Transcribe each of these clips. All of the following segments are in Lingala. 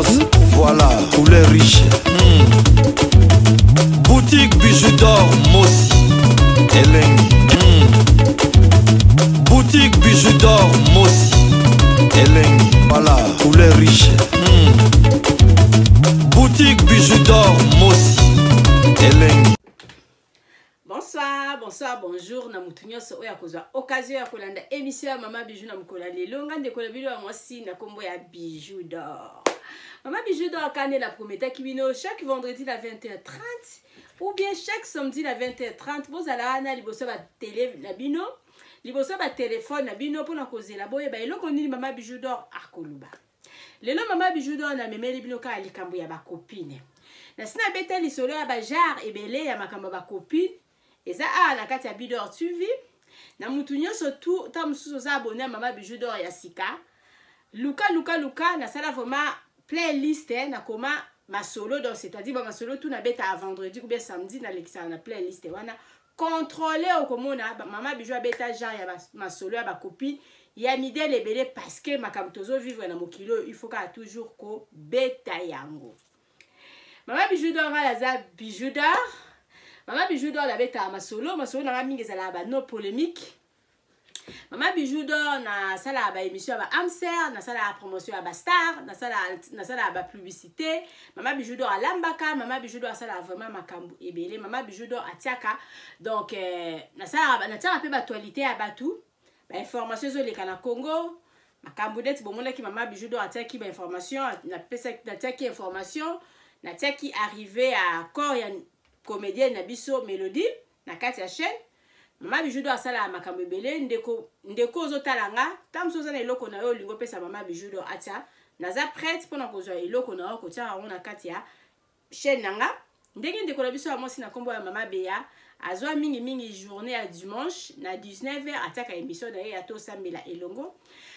Voilà, couleur riche. Boutique Bijou d'or Mossi. Elengi. Boutique Bijou d'or Mossi. Elengi. Voilà, couleur riche. Boutique Bijou d'or Mossi. Elengi. Bonsoir, bonsoir, bonjour na mutu nyonso oyo akozwa occasion ya kolanda émission ya Mama Bijou na mokolo ya lelo. Nga ndeko na bino ya mwasi na kombo ya Bijou d'or. Mama Bijou d'or kande na prometaki bino chaque vendredi na 20h30 ou bien chaque samedi na 20h30 bozala wana liboso ya ba télé na bino, liboso ya ba téléphone na bino mpona kozela boyeba eloko nini Mama Bijou d'or akoloba. Lelo Mama Bijou d'or namemeli bino kaka likambo ya bakopine. Nasi nabeta lisolo ya bajare ebele ya makambo ya bakopine eza awa na kati ya Bidor TV. Na mutu nyonso tu ta mosusu oza abonné ya Mama Bijou d'or ya sika, luka luka luka nasala vraiment playlist, nakoma masolo, donc c'est-à-dire ba masolo tu nabeta à vendredi ou bien samedi nalekisaka na playlist wana. Contrôler okomona Mama Bijou abeta genre ya masolo ya bakopine ya midele ebele, parce que makambo tozo vivre na mokili oyo il faut kaka toujours kobeta yango. Mama Bijou d'or nga naza Bijou d'or. Mama Bijou d'or nabetaka masolo, masolo nanga mingi ezalaka ba no polémique. Mama Bijou d'or nasalaka ba émission ya ba âme-sœur, nasalaka promotion ya ba star, nasalaka ba publicité. Mama Bijou d'or alambaka, Mama Bijou d'or asalaka vraiment makambo ebele. Mama Bijou d'or atiaka, donc nasalaka, natiaka mpe ba actualité ya bato, ba information ezoleka na Congo, makambo neti bomonaki Mama Bijou d'or atiaki ba information, natiaki information, natiaki arrivé ya corps ya comédienne na biso Mélodie na kati ya chaîne. Mama Bijou d'or asalaka makambo ebele. Ndeko, ndeko ozotala nga, ntango mosusu oza na eloko na yo olingi opesa Mama Bijou d'or atia, naza prête mpona kozwa eloko na yo kotia yango na kati ya chaîne na nga. Ndenge ndeko na biso ya mwasi na nkombo ya Mama Beya azwa mingimingi journée ya dimanche na 19h atiaka émission na ye ya tosambela elongo.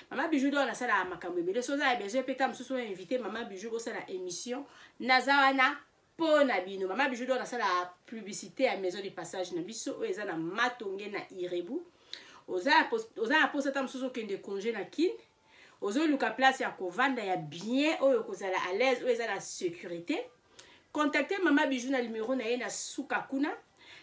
Mama Bijou d'or nasalaka makambo ebele. So oza ya besoin mpe ta mosusu oyo invité Mama Bijou bosala émission, naza wana mpo na bino. Mama Bijou d'or nasalaka publicité ya maison de passage na biso oyo eza na Matonge na Irebu. Oza na posa ta mosusu okende congé na Kine, ozoluka place ya kovanda ya bien oyo kozala à l'aise, oyo eza na sécurité, contacte Mama Bijou na numéro na ye na suka kuna.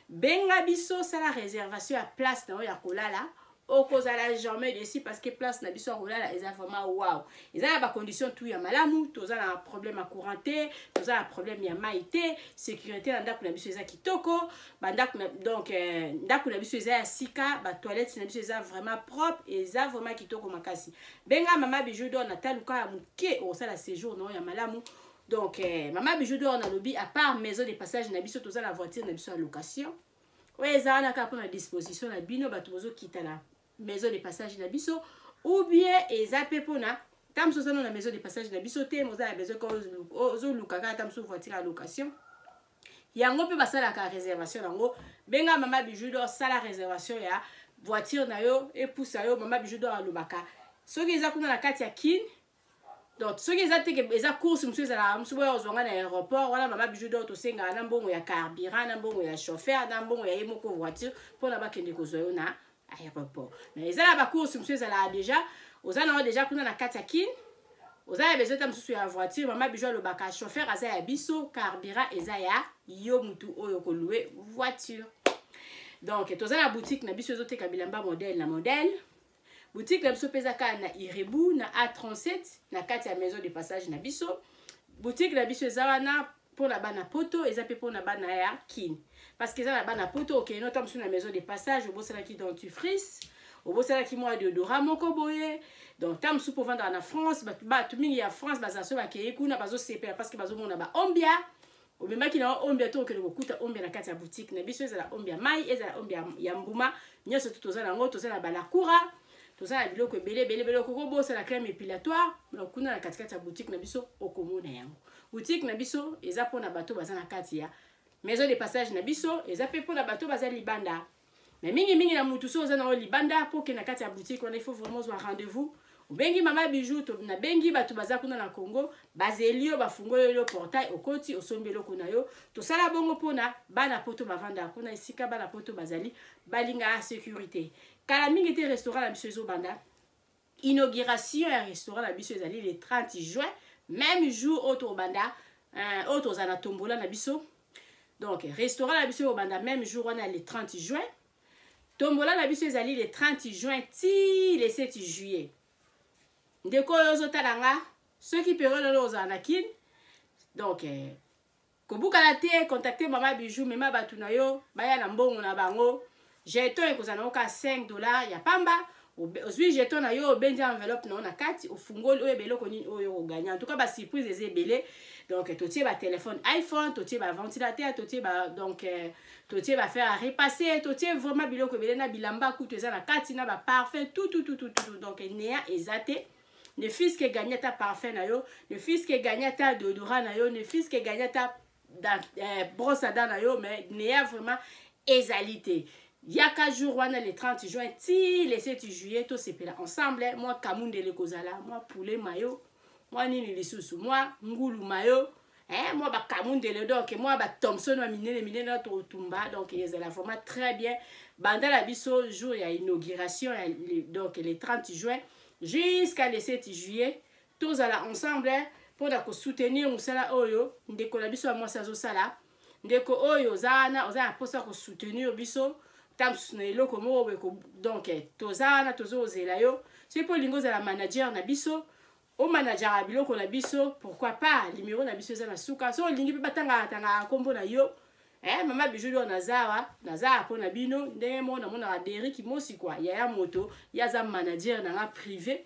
Benga biso, sala réservation ya place na oyo ya kolala, okozala jamais déçu, parce que place na biso ya kolala eza vraiment wow, eza na bacondition tout ya malamu. Toza na problème ya courant te, toza na problème ya mai te, sécurité na ndako na biso eza kitoko. Bandako na, donc ndako na biso eza ya sika, batoilette na biso eza vraiment propre, eza vraiment kitoko makasi. Benga Mama Bijou d'or na taluka ya moke, okosala séjour na oyo ya malamu. Donc Mama Bijou d'or nalobi, à part maison de passage na biso, toza na voiture na biso ya location oyo eza wana kaka mpona disposition na bino bato bozokita na maison de passage na biso, ou bien eza mpe mpona ta mosusu oza na maison de passage na biso te, oza na besoin ozoluka kaka ta mosusu voiture ya location, yango mpe basalaka réservation yango. Benga Mama Bijou d'or, sala réservation ya voiture na yo epusa yo. Mama Bijou d'or alobaka soki eza kuna na kati ya Kine, donc soki eza te ke eza course mosusu ezalaka mosusu boya kozwanga na aéroport wana, Mama Bijou d'or tosengaka na mbongo ya carburant, na mbongo ya chauffeur, na mbongo ya ye moko voiture mpona bakende kozwa yo na aéroport. Mais eza na bacourse mosusu ezalaka déjà oza nango déjà kuna na kati ya Kine, oza na besoin ta mosusu ya voiture, Mama Bijou alobaka chauffeur aza ya biso, carburant eza ya yo mutu oyo kolouer voiture. Donc toza na boutique na biso ezoteka bilamba modèle na modèle. Boutique na biso mpe eza kaka na Irebu na A37 na kati ya maison de passage na biso. Boutique na biso eza wana mpona bana poto, eza mpe mpona bana ya Kine, parce que eza na bana poto okende nota mosusu na maison de passage obosanaki dentifrice, obosanaki mwa déodorant moko boye. Donc ta mosusu mpo ovandaka na France, bato mingi ya France bazala so bakei kuna bazosepela parce que bazomona baombia omemaki na ombia to okende kokuta ombia na kati ya boutique na biso, ezala ombia mai, ezala ombia ya mbuma, nyonso to toza nango. Toza na balakura, toza na biloko ebele ebele ebele. Okoki kobosana crème épilatoire kuna na katikati ya boutique na biso, okomona yango. Boutique na biso eza mpona bato baza na kati ya maison de passage na biso, eza mpe mpona bato baza libanda. Mais mingimingi na mutu so oza nango libanda, mpo okende na kati ya boutique wana, il faut vraiment ozwa rendez-vous. Obengi Mama Bijou, nabengi bato baza kuna na Congo, bazeli yo, bafungoli yo portail, okoti, osombi eloko na yo. Tosala bongo mpona bana poto bavandaka kuna. Esika bana poto bazali balingaka sécurité. Kala mingi te restaurant na biso ezobanda. Inauguration ya restaurant na biso ezali le 30 juin. Même jour oyo tokobanda, oyo tozala na tombola na biso. Donc restaurant na biso ekobanda même jour wana, le 30 juin. Tombola na biso ezali le 30 juin ti le 7 juillet. Ndeko oyo ozotala nga, soki période oyo ozala na Kine, donc kobukana te, contacte Mama Bijou, mema bato na yo baya na mbongo na bango. Jeton ekozala nango ka 5 $ ya pamba. Ozwi jeton na yo, obendi enveloppe na yo na kati, ofungoli, oyeba eloko nini oyo okogagner. En tout cas, basurprise eza ebele. Donc totie batelefone iPhone, totie baventilateur, totie ba, donc totie bafer à repasser, totie vraiment biloko ebele, na bilamba kutu eza na kati, na baparfum, tout, tout, tout, tout, tout. Donc neya eza te, ne fût-ce que gagner ata parfum na yo, ne fût-ce que gagner ata déodorant na yo, ne fût-ce que gagner ata brosse à dents na yo, mais neya vraiment ezali te. Yaka jour wana, le 30 juin ti le 7 juillet, tosepela ensemble. Mwa kamundele kozala, mwa poulet mayo, mwa nini lisusu, mwa ngulu mayo, eh, mwa bakamundele, donc mwa bathomson ya minene minene na totumba. Donc ezala vraiment très bien. Banda na biso jour ya inauguration ya, donc le 30 juin jusqu'à le 7 juillet, tozala ensemble mpona kosoutenir mosala oyo ndeko na biso ya mwasi azosala. Ndeko oyo oza wana, oza na mposa kosoutenir biso ta mosusu na eloko moko boye, donc toza wana, tozozela yo. Soki mpo olingi ozala manager na biso, omanager biloko na biso, pourquoi pas? Numéro na biso eza na suka. So olingi mpe batangaka tangaka nkombo na yo, mama Bijou oyo, naza awa, naza awa mpo na bino. Ndenge moko namonaka Derik Mosi kwa yaya moto, ye aza manager na nga privé.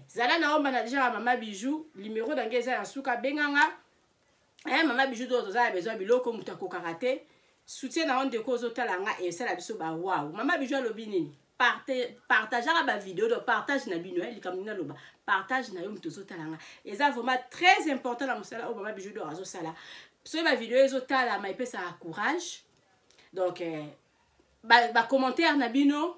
Zala na yo manager ya Mama Bijou, numéro na ngai eza na suka, benganga. Mama Bijou to toza na besoin biloko, moto akokaka te. Soutien na yo, ndeko ozotala nga, esala biso bawaw. Mama Bijou alobi nini? Partageaka bavideo, donc partage na bino, likambo nini aloba, partage na yo, moto ozotala nga, eza vraiment très important na mosala oyo Mama Bijou d'or azosala. Soki bavideo ezotalama, epesaka courage. Donc bacommentaire ba na bino,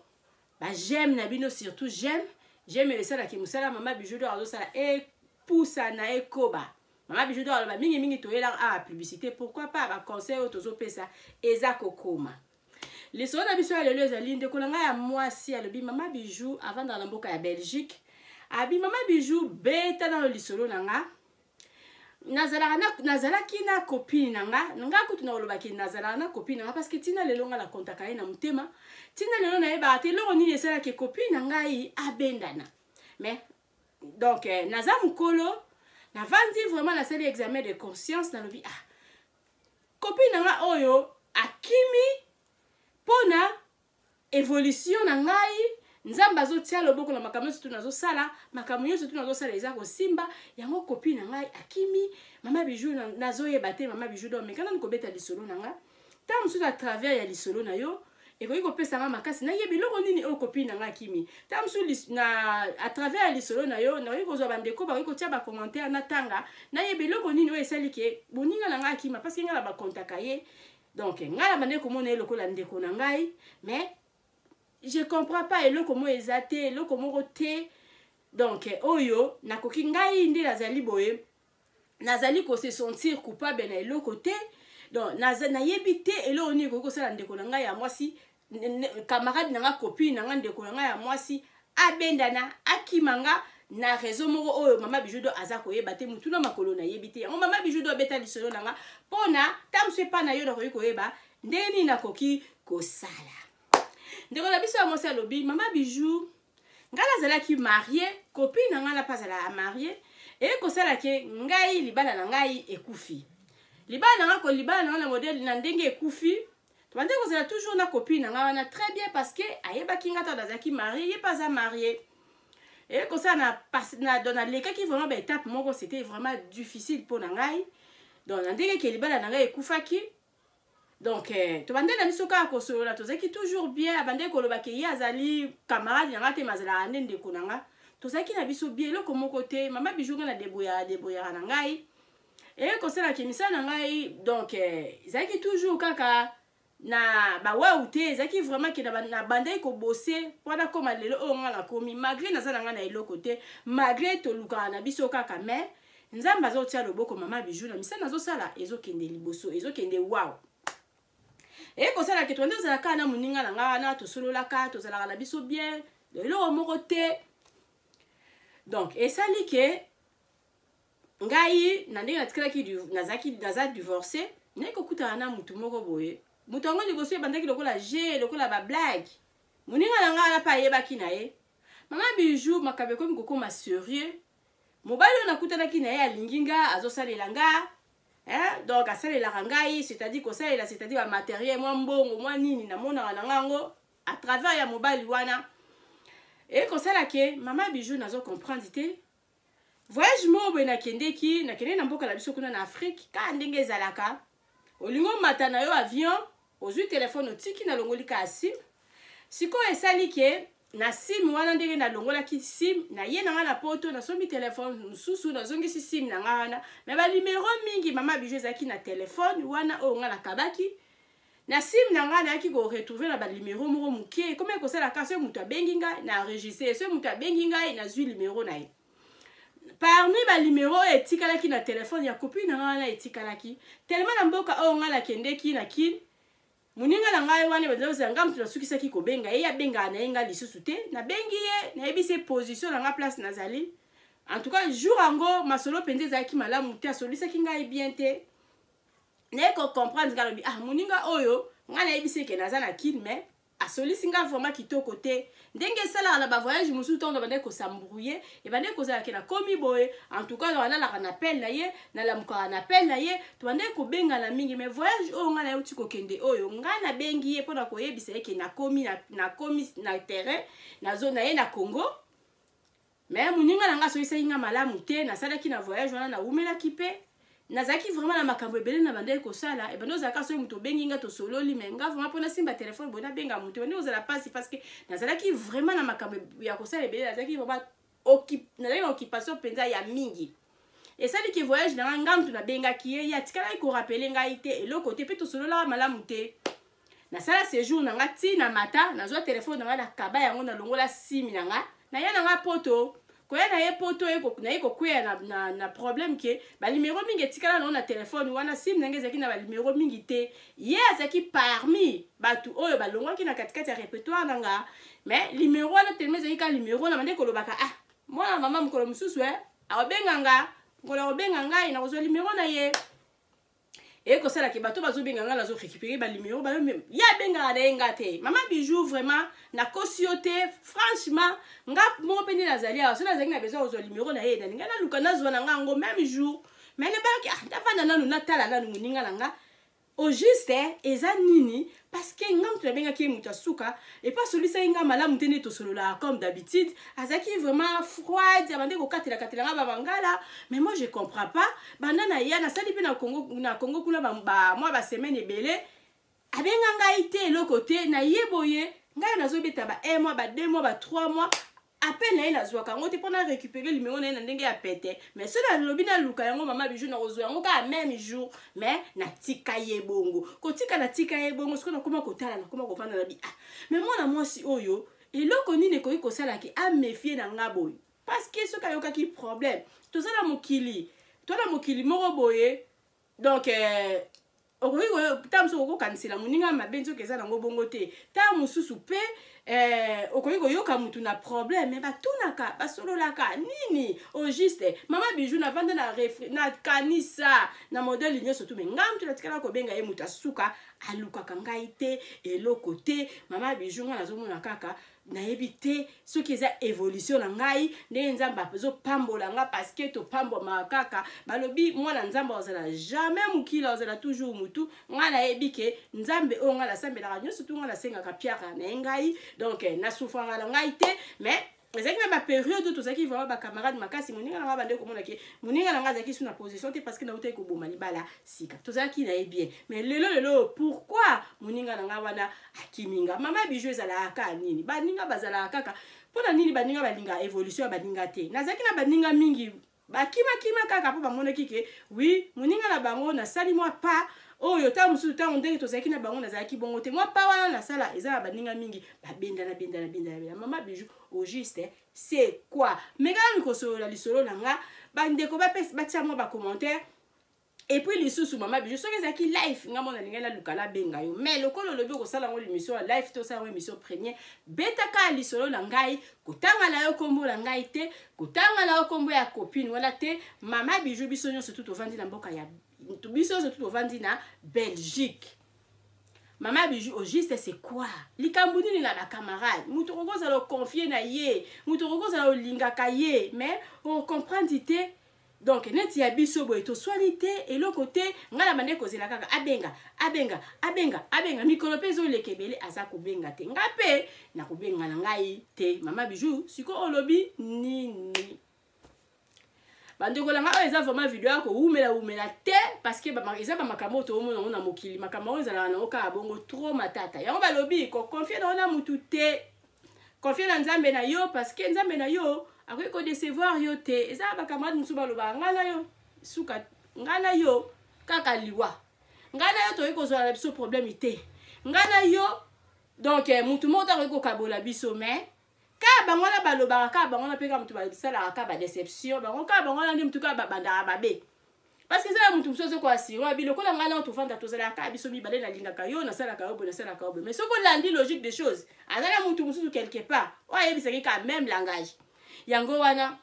baj'aime na bino, surtout j'aime, j'aime esalaki mosala Mama Bijou d'or azosala epusana, ekoba. Mama Bijou d'or aloba mingimingi, toyelaka awa publicité, pourquoi pas baconseil oyo tozopesa eza kokoma. Lisolo na biso ya lelo ezali ndeko na ngai ya mwasi alobi, Mama Bijou, avandaka na mboka ya Belgique, abi: "Mama Bijou, beta nano lisolo na nga. Nazalaki na copine na nga." Nga kutu na kolobaki nazalaka na copine na nga, parce que ntina lelo nga nakontaka ye na motema. Ntina lelo nayebaka te eloko nini esalaki copine na ngai abendana. Mais donc naza mokolo, navandi vraiment, nasali examen de conscience, nalobi: "Ah, copine na nga oyo akimi mpona évolution na ngai. Nzambe azotia loboko na makambo nyonso tu nazosala, makambo nyonso tu nazosala eza kosimba yango. Copine na ngai akimi. Mama Bijou, nazoyeba te. Mama Bijou, donc meka nani kobeta lisolo na nga. Ntango mosusu à travers ya lisolo na yo ekoki kopesa nga makasi nayebi eloko nini oyo copine na ngai akimi. Ntango mosusu na à travers ya lisolo na yo, nakoki kozwa bandeko bakoki kotia bacommentaire, natanga, nayebi eloko nini oyo esali ke boninga na ngai akima, parce que ngai na bakontaka ye. Donc ngai na bandeko komona ye lokola ndeko na ngai, mais je comprends pas, eloko moko eza te, eloko moko te. Donc oyo nakoki, ngai nde nazali boye, nazali kose sentir coupable na eloko te. Donc nayebi te eloko nini ekoki kosala ndeko na ngai ya mwasi, camarade na nga, copine na nga, ndeko na ngai ya mwasi abendana, akima nga na raison moko oyo Mama Bijou d'or aza koyeba te. Mutuna makolo, nayebi te yango. Mama Bijou d'or, abeta lisolo na nga mpona ta mosu epa na yo, nakoki koyeba ndenge nini nakoki kosala." Ndeko na biso ya mwasi alobi: "Mama Bijou, ngai nazalaki mariée, copine na ngai na mpe azalaka mariée. Eye kosala ke ngai libala na ngai ekufi. Libala na ngai ko libala na ngai na modèle na ndenge ekufi, tobandi kozala toujours na copine na ngai wana très bien, parce que ayebaki ngai ntango nazalaki mariée, ye mpe aza mariée. Eye kosala na, donc nalekaki vraiment baétape moko, c'était vraiment difficile mpo na ngai. Donc na ndenge ke libala na ngai ekufaki, donc tobandeli na biso kaka kosolola, tozalaki toujours bien. Abandeli koloba ke ye azali camarade na nga te, mais azalaka nde ndeko na nga. Tozalaki na biso bien, eloko moko te. Mama Bijou, ngai na débrouillaka, débrouillaka na ngai. Eye kosalaka misala na ngai. Donc ezalaki toujours kaka na bawawu te, ezalaki vraiment ke nabandaki kobosser mpo nakóma lelo oyo ngai nakomi, malgré naza na ngai na eloko te, malgré tolukaka na biso kaka, mais Nzambe azotia loboko. Mama Bijou, na misala nazosala ezokende liboso, ezokende waw." Eye kosala ke tobandi ozala kaka na moninga na ngai wana, tosololaka, tozalaka na biso bien, eloko moko te. Donc esali ke Ngai na ndenge natikalaki, nazalaki naza divorce, naye kokutana na mutu moko boye. Moto yango liboso ebandaki lokola jeu, lokola bablague. Moninga na ngai wana mpe ayebaki na ye. Mama Bijou, makambo ekomi kokóma sérieux. Mobali oyo nakutanaki na ye alingi nga, azosalela nga, eh? Donc asalelaka ngai, c'est-à-dire kosalela, c'est-à-dire bamatériel, mwa mbongo, mwa nini namonaka na ngai yango à travers ya mobali wana. Ekosala ke mama Bijou, nazo comprendre te. Voyage moko boye nakendeki, nakendeki na mboka na biso kuna na Afrique. Kaka ndenge ezalaka, olingi omata na yo avion, ozwi telefone, otiki, nalongoli kaka sim. Sikoyo esali ke na sim wana, ndenge nalongolaki sim na ye na ngai na Poto, nasombi telefone mosusu, nazongisi sim na ngai wana, me banimero mingi, mama Bijou, ezalaki na telefone wana oyo ngai nakabaki na sim na ngai. Nayaki koretrouver na banimero moko moke. Ekomi kosala ka soki moto abengi ngai, na enregistre. Soki moto abengi ngai, nazwi nimero na ye. Parmi banimero oyo etikalaki na telefone ya copine na ngai wana, etikalaki tellement na mboka oyo ngai nakendeki na Kine, moninga na ngai wana ebandela kozala ngai moto nasukisaki kobenga ye. Abengaka na ye ngai lisusu te. Nabengi ye, nayebisi ye position na ngai, place nazali. En tout cas, jour yango masolo mpenza ezalaki malamu te, asolisaki ngai bien te. Naye kocomprendre, ngai alobi: "Ah, moninga oyo ngai nayebisi eke naza na Kine, mais asolisi nga vraiment kitoko te." Ndenge esalaka na bavoyage mosusu, ntango bandaki kos'embrouiller, ebandaki kozalaka nakomi boye. En tout cas, nalalaka na appel na ye, nalamukaka na appel na ye, tobandaki kobengana mingi. Mais voyage oyo ngai nayeuti kokende oyo, ngai nabengi ye mpona koyebisa ye ke nakomi, nakomi na terrain, nazo na ye na Congo. Mais moninga na ngai asolisaki nga malamu te. Nasalaki na voyage wana, nawumelaki mpe nazalaki vraiment na makambo ebele na bandaki kosala. Ebandi ozalaka soki moto obengi nga, tosololi, mais nga vraiment mpo nasimba telefone boye, nabenga moto, ebandi kozala mpasi, parce que nazalaki vraiment na makambo ya kosala ebele. Nazalaki vraiment, nazalaki na occupation mpenza ya mingi. Esaliki voyage na nga, nga mutu nabengaki ye, ye atikalaki korappeler ngai te, eloko te, mpe tosololaka malamu te. Nasala séjour na nga ti na mata, nazwa telefone na nga, nakaba yango, nalongola sim na nga, naya na nga Poto. Koya na ye Poto, naye kokweya na problème ke banimero mingi etikala nango na telefone wana. Sim na ngai ezalaki na banimero mingi te. Ye azalaki parmi bato oyo balongwaki na katikati ya répertoire na nga. Mais limero wana, telema ezalaki kaka limero na bande kolobaka: "Ah, mwana mama, mokolo mosusu e akobenga nga, mokolo akobenga ngai, nakozwa limero na ye." Ekosalaki bato bazobenga ngai, nazorécupérer banimero bayo. Ye abengaka na ye nga te. Mama Bijou, vraiment nakosi yo te. Franchement, nga moko mpe nde nazali awa, so nazalaki na besoin kozwa limero na ye, nalingai naluka, nazwa na nga yango même jour. Mais nabalaki: "Ah, navanda nanu, natala nanu moninga na nga au juste eza nini", parce que nga moto nabengaki ye moto asuka, et puis asolisaki nga malamu te. Nde tosololaka comme d'habitude, azalaki vraiment froide, abandi kokatelakatela nga bamangala. Mais moi, je comprends pas. Banda na ya nasali mpe na Congo, na Congo kuna mwa basemaine ebele, abenga ngai te, eloko te. Na ye boye, ngai nazobeta ba 1 mois, ba 2 mois, ba 3 mois, appel na ye nazwaka yango te mpona récupérer numéro na ye na ndenge ya pete. Mais soki nalobi naluka yango, mama Bijou, nakozwa yango kaka même jour. Mais natika ye bongo, kotika natika ye bongo. Soki nakoma kotala, nakoma kovanda na bi: "Ah, mais mwana mwasi oyo, eloko nini ekoki kosalaki améfier na nga boye?" Parce que soki ayokaki problème, toza na mokili, toza na mokili moko boye. Donc okoki ta mosusu okokanisela moninga mabe, nzoki eza nango bongo te. Ta mosusu mpe okoki koyoka mutu na problème, me batunaka, basololaka nini au juste. Mama Bijou, navanda na kanisa na modèle nyonso tu, me ngai mutu natikala kobenga ye mutu asuka, alukaka ngai te, eloko te. Mama Bijou, ngai nazomona kaka, nayebi te soki eza évolution na ngai, ndenge Nzambe azopambola nga, parce que topambwamaka kaka. Balobi mwana Nzambe azala jamais mokili, azala toujours mutu. Ngai nayebi ke Nzambe oyo ngai nasambelaka nyonso tu, ngai nasengaka piaka na ye ngai, donc nasouffraka na ngai te. Mais ezalaki na bapériode oyo tozalaki vraiment bacamarade makasi. Moninga na ngai bande komona ke moninga na ngai azalaki su na position te, parce que nautaki koboma libala sika, tozalaki na ye bien. Mais lelo lelo, pourquoi moninga na ngai wana akiminga? Mama Bijou, ezalaka kaka nini? Baninga bazalaka kaka mpona nini? Baninga balingaka évolution ya baninga te. Nazalaki na baninga mingi, bakimakima kaka mpo bamonaki ke oui, moninga na bango nasali mwa pa oyo. Ntango mosusu, ntango ndenge tozalaki na bango, nazalaki bongo te. Mwa pa wana nasala, eza na baninga mingi babendana, bendana, bendana, bendana. Mama Bijou, au juste c'est quoi? Mais kaka mikosolola lisolo na nga, bandeko batia mwa bacommentaire. Et puis lisusu, mama Bijou, soki ezalaki live, nga mona nalingai naluka nabenga yo, mais lokola olobi okosala yango émission ya live te, osala yango émission première, betaka ya lisolo na ngai, kotanga na yo nkombo na ngai te, kotanga na yo nkombo ya copine wana te. Mama Bijou, biso nyonso tu tovandi na mboka ya biso nyonso tu tovandi na Belgique. Mama Bijou, au juste, c'est quoi likambo nini na bacamarade? Moto okoki kozala oconfie na ye, moto okoki kozala olingaka ye, mais ocomprendre te. Donc neti ya biso boye, toswani te, eloko te. Ngai na bande kozela kaka abenga, abenga, abenga, abenga. Mikolo mpe ezoleka ebele, aza kobenga te, nga mpe nakobenga na ngai te. Mama Bijou, sikoyo olobi nini? Bandeko na ngai, oyo eza vraiment video ya kowumela wumela te, parce que eza bamakambo oyo toomona yango na mokili. Makambo yango ezalaka nango kaka bongo, trop matata. Yango balobi koconfie nango na mutu te, confie na Nzambe na yo, parce que Nzambe na yo akoki kodecevoir yo te. Eza na bacamarade mosusu balobaka: "Ngai na yo suka, ngai na yo kaka liwa, ngai na yo tokoki kozwala na biso problème te, ngai na yo, donc mutu moko te akoki kokabola biso." Mais kaka bango wana balobaka, kaka bango wana mpe kaka motu basalaka kaka badéception. Bango kaka bango wana nde motu kaka babandaka mabe, parce que eza na motu mosusu azokoassurer abi lokola ngai nao tovanda, tozalaka kaka biso mibale, nalingaka yo, nasalaka yo boye, nasalaka yo boye. Mais soki olandi logique des choses, aza na motu mosusu quelque part oyo ayebisaki kaka même langage. Yango wana,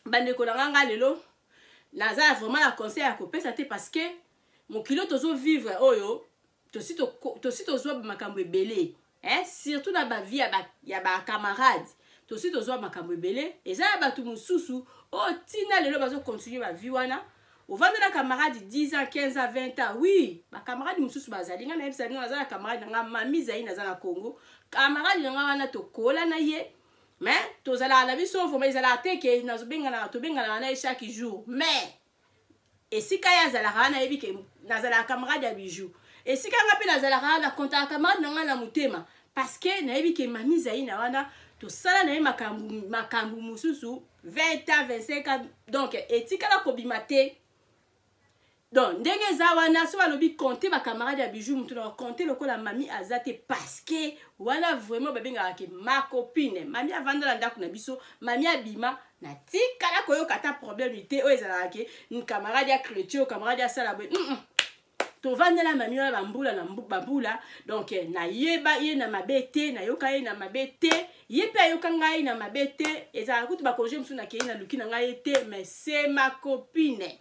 bandeko na nga, nga lelo naza vraiment na conseil ya kopesa te, parce que mokili oyo tozovivre oyo, tosi tozwa makambo ebele, eh? Surtout na bavie ya bacamarade, tosi tozwa makambo ebele. Eza na bato mosusu oyo ntina lelo bazocontinue bavie wana. Ovanda na camarade 10 ans, 15 ans, 20 ans. Oui, bacamarade mosusu bazali. Ngai nayebisa bino, naza na camarade na nga, mami Zai, naza na Congo. Camarade na nga wana, tokola na ye, mais tozalaka na biso vraiment, ezalaka te ke nazobenganaka, tobenganaka na ye chaque jour. Mais esika ye azalaka wana, nayebi ke nazalaka camarade ya Bijou. Esika nga mpe nazalaka wana, kontaka camarade na ngai na motema, parce que nayebi ke mami Zai na wana, tosala na ye makambo, makambo mosusu 20 ans, 25 ans, donc etikala kobima te. Donc ndenge eza wana, so balobi compte bacamarade ya Bijou, motu na compte lokola mami aza te, parce que wana vraiment babengaka ke ma copine. Mami avanda na ndako na biso, mami abima, natikala koyoka ata problème te oyo ezalaka ke camarade ya chrétien, camarade asala boye. Tovandela mami wana bambula na bambula, donc nayeba ye na mabe te, nayoka ye na mabe te, ye mpe ayoka ngai na mabe te. Ezalaka kutu bacongé mosusu nakei, naluki na ngai ye te, mais c'est ma copine.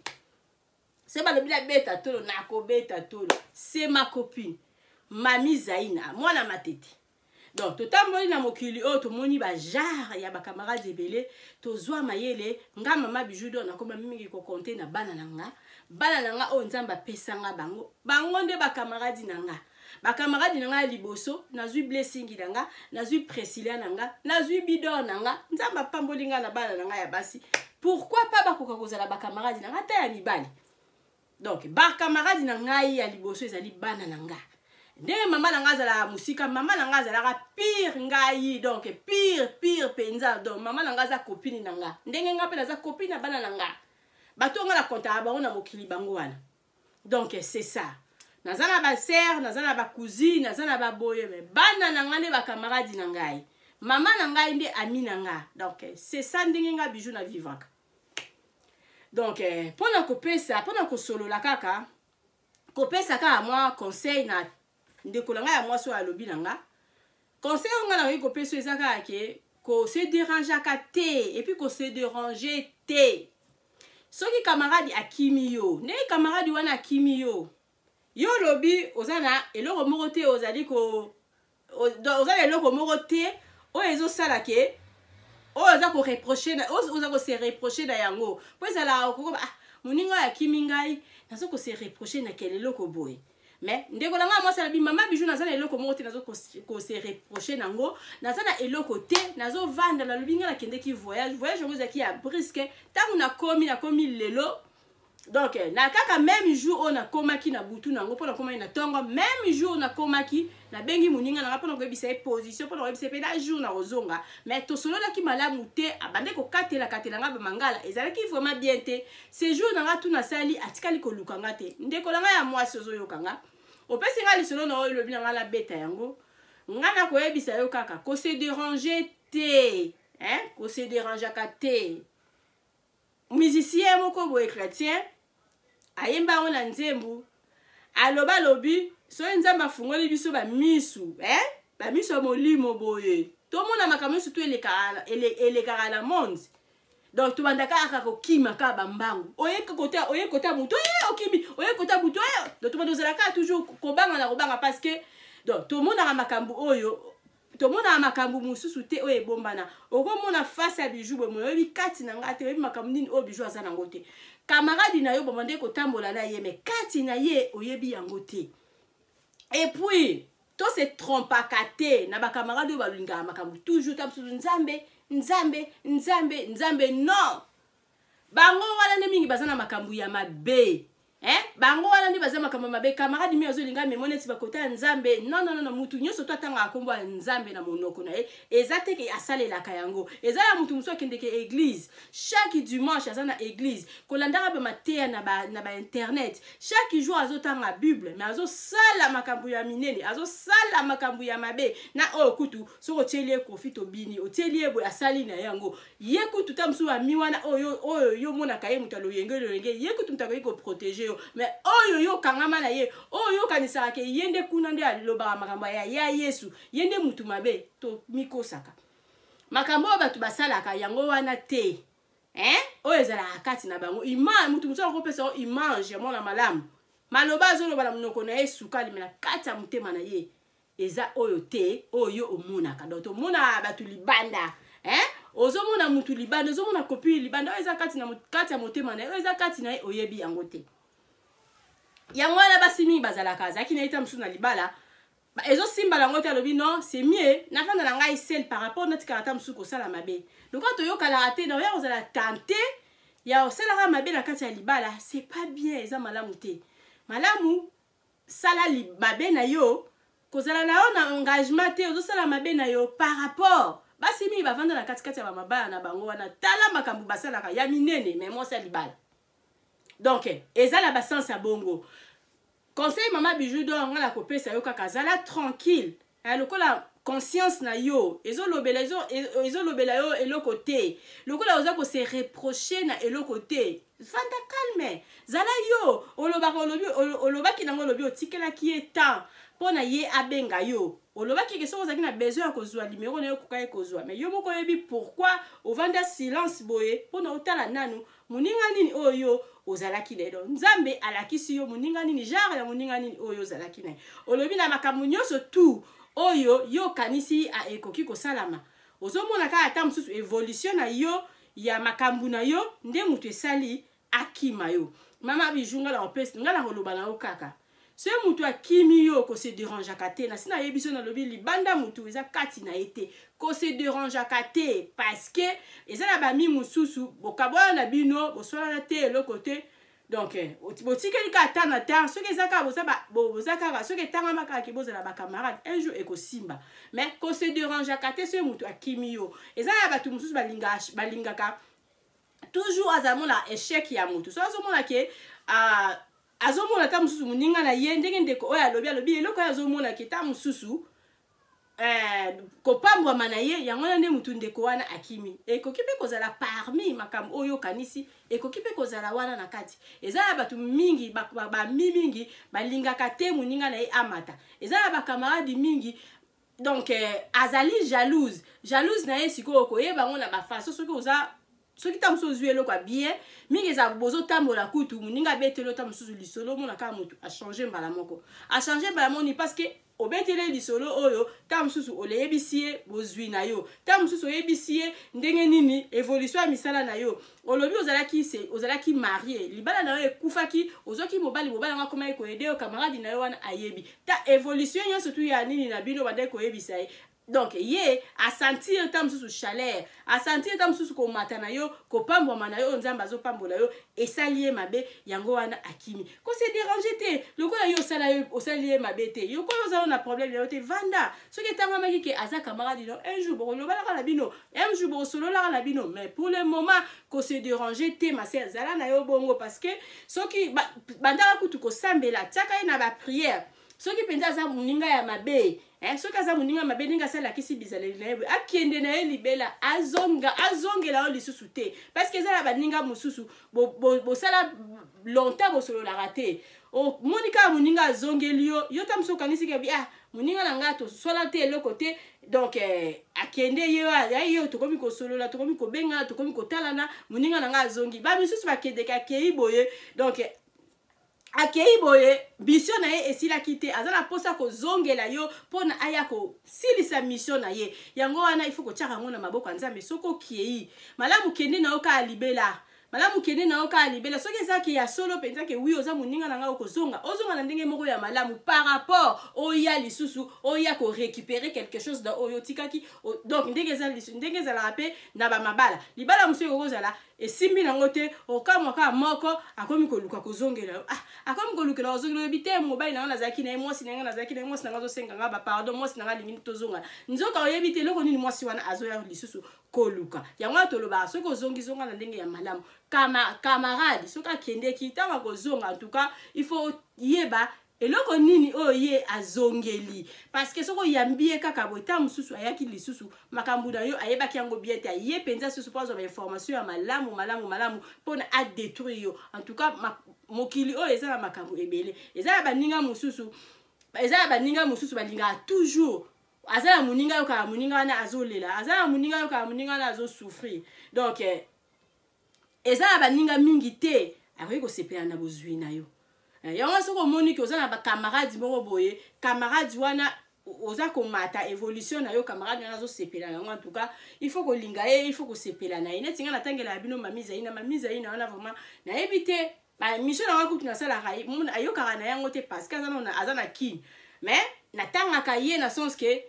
Se balobi nabeta tolo, nakobeta tolo. C'est ma copine, mami Zaina, mwana Matete. Donc totamboli na mokili oyo, tomoni bagenre ya bacamarade ebele, tozwa mayele. Nga mama Bijou d'Or, nakoma mingi kocompter na bana na nga. Bana na nga oyo Nzambe apesanga bango, bango nde bakamaradi na nga. Bakamaradi na nga ya liboso, nazwi Blessing na nga, nazwi Priscilla na nga, nazwi Bidor na nga. Nzambe apamboli nga na bana na nga ya basi. Pourquoi pas bakoka kozala bakamaradi na nga ata ya mibali? Donc bakamaradi na ngai ya liboso ezali bana na nga. Ndenge mama na ngai azalaka mosika, mama na ngai azalaka pire ngai, donc pire, pire mpenza. Donc mama na ngai aza copine na nga, ndenge nga mpe naza copine na bana na nga. Bato nga na kontaka bango na mokili, bango wana. Donc c'est ça. Naza na basœur, naza na bacousine, naza na baboye, mais bana na ngai nde bakamaradi na ngai, mama na ngai nde ami na nga. Donc c'est ça ndenge nga Bijou na vivraka. Donc mpona kopesa, mpona kosolola kaka, kopesa kaka mwa conseil na ndeko na ngai ya mwasi oyo alobi na nga, conseil oyo ngai nakoki kopesa eza kaka ke kose dérangeaka te, et puis kose déranger te soki camarade akimi yo. Ndenge camarade wana akimi yo, yo olobi oza na eloko moko te, ozali ko oza na eloko moko te oyo ezosala ke oyo oza koreproche, oza kose reproche na yango, mpo ezalaka okokoba: "Ah, moninga oyo akimi ngai, naza kose reproche na kele eloko boye." Mais ndeko na ngai mwasi alobi: "Mama Bijou, naza na eloko moko te nazo kose reproche nango, naza na eloko te." Nazovanda, nalobi ngai nakendeki voyage. Voyage yango ezalaki ya brusque. Ntango nakomi, nakomi lelo, donc na kaka même jour oyo nakomaki na butu nango, mpo nakomaki na ntongo, même jour nakomaki, nabengi moninga nanga mpona koyebisa ye position, mpona koyebisa ye mpe na jour na kozonga. Mais tosololaki malamu te, abande kokatela-katela nga bamangala, ezalaki vraiment bien te. Séjour na nga tu nasali, atikali koluka nga te. Ndeko na ngai ya mwasi, ozoyoka nga, opesi nga lisolo na oyo, elobi na nga nabeta yango, nga na koyebisa yo kaka kose déranger te, hein? Kose dérangeaka te. Musicien moko boye chrétien Ayemba yango na nzembo. Aloba alobi soki Nzambe afungoli biso bamisu, eh? Bamisu ya molimo boye, tomona makambo nyonso to elekaka na monde. Donc tobanda kaka kokima kaka bambangu, oye kota, oye kota moto, oye okimi, oye kota moto, oye. Donc tobanda ozala kaka toujours kobanga na kobanga, parce que donc tomonaka makambo oyo, tomonaka makambo mosusu te oyo ebombana. Okomona face ya Bijou boye, oyebi kati na ngai te, oyebi makambo nini oyo Bijou aza nango te. Camarade na yo bomande kotambola na ye, mais kati na ye oyebi yango te. Et puis to se trompaka te na bacamarade oyo balingaka makambo toujours ta mosusu Nzambe, Nzambe, Nzambe, Nzambe. Non, bango wana nde mingi baza na makambo ya mabe, eh? Bango wana nde baza makambo mabe. Camarade mi azolinga memo neti bakota ya Nzambe. Non, non, non, mutu nyonso to atangaka nkombo ya Nzambe na monoko na ye, eza te ke asalelaka yango. Eza ya mutu mosusu akendeke église chaque dimanche, aza na église kolandaka bamateya na bainternet ba chaque jour, azotanga Bible, mais azosala makambo ya minene, azosala makambo ya mabe. Na oyo kutu soki otieli ye kofi, tobini, otieli ye boye, asali na yango. Ye kutu ta mosusu ami wana oyo, oyo yo omonaka ye moto aloyenge loyenge, ye kutu moto akoki koprotéger yo. Mais oyo yo okangama na ye, oyo yo okanisaka ke ye nde kuna nde alobaka makambo ya Yesu, ye nde mutu mabe. Tomikosaka. Makambo oyo bato basalaka yango wana te, eh? Oyo ezalaka kati na bango, image, mutu mosusu akopesa yo image ya mwana malamu, maloba azoloba na monoko na ye sukali, mais na kati ya motema na ye eza oyo te oyo omonaka. Donc tomonaka bato libanda, eh? Ozomona mutu libanda, ozomona copie libanda, oyo eza kati, na kati ya motema na ye, oyo eza kati na ye, oyebi yango te. Yango wana basi mingi bazalaka, azalaki na ye ta mosusu na libala, ezosimba yango te, alobi: "Non, c'est mieux nafanda na ngai seul par rapport natikala ata mosusu kosala mabe. Lokola toyokalaka te, na oya kozala tante ya osalaka mabe na kati ya libala, c'est pas bien, eza malamu te." Malamu sala mabe na yo, kozala na yo na engagement te, ozosala mabe na yo. Par rapport basi mingi bavanda na katikati ya bamabala na bango wana, tala makambo basalaka ya minene, mais mwasi ya libala. Donc eza na basens ya bongo. Conseil mama Bijou d'Or nga na kopesa yo kaka, zala tranquille, lokola conscience na yo ezolobela, ezolobela yo eloko te, lokola oza kose reprocher na eloko te, vanda calme, zala yo. Olobaka, olobi, olobaki nango, olobi otikelaki ye temps mpo na ye abenga yo. Olobaki ke soki ozalaki na besoin ya kozwa nimero na ye, okoka ye kozwa. Mais yo moko oyebi pourquoi ovanda silence boye, mpona otala nanu moninga nini oyo ozalaki na ye. Donc Nzambe alakisi yo moninga nini, genre ya moninga nini oyo ozalaki na ye. Olobi na makambo nyonso tu oyo yo okanisi ekoki kosalama, ozomona kaka ata mosusu évolution na yo ya makambo na yo nde moto esali akima yo. Mama Bijou, nga na kopesa, nga na koloba na yo kaka, soki moto akimi yo, kose dérangeaka te. Nasi nayebi so, nalobi libanda motu eza kati na ye te, kose dérangeaka te, parce que eza na bami mosusu bokabwana na bino, bosolana te, eloko te. Donc botikeli kaka ta na ta. Soki eza kaka boza kaka, soki etangama kaka ke bozala bacamarade, un jour ekosimba. Mais kose dérangeaka te soki moto akimi yo. Eza na bato mosusu balingaka toujours azala mona échec ya motu. So azomona ke azomona ta mosusu moninga na ye, ndenge ndeko oyo alobi, alobi eloko oyo azomona ke ta mosusu kopambwama na ye, yango wana nde motu ndeko wana akimi. Ekoki mpe kozala parmi makambo oyo okanisi, ekoki mpe kozala wana na kati. Eza na bato mingi, bami mingi balingaka te moninga na ye amata. Eza na bacamarade mingi, donc azali jalouse, jalouse na ye. Sikoyo koyeba yango na bafaçon, soki oza, soki ntango mosusu ozwi eloko ya bien mingi, eza bozotambola kutu, moninga abeteli ota mosusu lisolo, omona kaka motu achanger mbala moko, achanger mbala moni, parce que obeteli lisolo oyo ntango mosusu oleyebisi ye bozwi na yo, ntango mosusu oyebisi ye ndenge nini évolution ya misala na yo. Olobi ozalaki, ozalaki marié, libala na yo ekufaki, ozwaki mobali, mobali yango akomaki koaider yo. Camarade na yo wana ayebi ta évolution nyonso tu ya nini na bino, bandaki koyebisa ye. Donc ye asentir ta mosusu chaleur, asentir ta mosusu komata na yo, kopambwama na yo oyo Nzambe azopambola yo, esali ye mabe, yango wana akimi. Kose déranger te, lokola yo osala yo, osali ye mabe te, yo koyo oza na problème na yo te, vanda. Soki etangamaki ke aza camarade no, un jour bokolobalaka na bino, un jour bokosololaka na bino. Mais pour le moment, kose déranger te, ma sœur, zala na yo bongo, parce que soki bandaka kutu kosambela, tiaka ye na baprière. Soki mpenza aza moninga ya mabe. Eh, soki aza moninga mabe ndenge asalakisi bizaleli na ye boye, akende na ye libela, azonga, azongela yo lisusu te, parce que eza na baninga mosusu bosala longtemps bosololaka te. Omoni kaka moninga azongeli yo, yo ta mosusu okanisi ke ah, moninga na ngai tosola te eloko te, donc akende ye ye, tokomi kosolola, tokomi kobengana, tokomi kotalana, moninga na ngai azongi. Bamisusu bakendeke, akei boye, donc akei boye, mission na ye esilaki te, aza na mposa kozongela yo mpona aya kosilisa mission na ye. Yango wana il faut kotiaka yango na maboko ya Nzambe. Soki okei malamu, kende na yo kaka libela. Malamu kende na yo kaka libela. Soki ezaki ya solo mpenza ke oui, oza moninga na ngai, okozonga, ozonga na ndenge moko ya malamu par rapport oya lisusu, oya korécupérer quelque chose da oyo otikaki. Donc ndenge eza, ndenge ezalaka mpe na bamabala, libala mosusu ekoki kozala esimbi nango te, okamwa kaka moko akomi koluka kozongela yo. Ah, akomi kolukela kozongela, oyebi te, mobali na nga nazalaki na ye, mwasi na nga nazalaki na ye, mwasi na nga azosenga nga bapardon, mwasi na nga alingi tozonga. Nzoka oyebi te eloko nini mwasi wana azoya lisusu koluka. Yango wana tolobaka, soki ozongizonga na ndenge ya malamu. Camarade soki akendeki, ntango akozonga, en tout cas il faut yeba eloko nini oyo ye azongeli, parce que soki oyambi ye kaka boye, ntango mosusu ayaki lisusu, makambo na yo ayebaki yango bien te, aye mpenza susu mpo azwa bainformation ya malamu malamu malamu mpona adétruire yo. En tout cas mokili oyo eza na makambo ebele. Eza na baninga mosusu, eza na baninga mosusu balingaka toujours. Aza na moninga, ayokaka moninga wana azolela, aza na moninga, ayokaka moninga wana azosouffrir. Donc eza na baninga mingi te akoki kosepela na bozwi na yo. Yango soki omoni ke oza na bacamarade moko boye, camarade wana oza komata évolution na yo, camarade wana azosepela yango, en tout cas il faut kolinga ye, il faut kosepela na ye. Neti ngai natangelaka bino Mami Zaina, Mami Zaina wana vraiment nayebi te, bamission na nga kutu nasalaka, ayokaka na yango te, parce que aza na Kine, mais natangaka ye na sens ke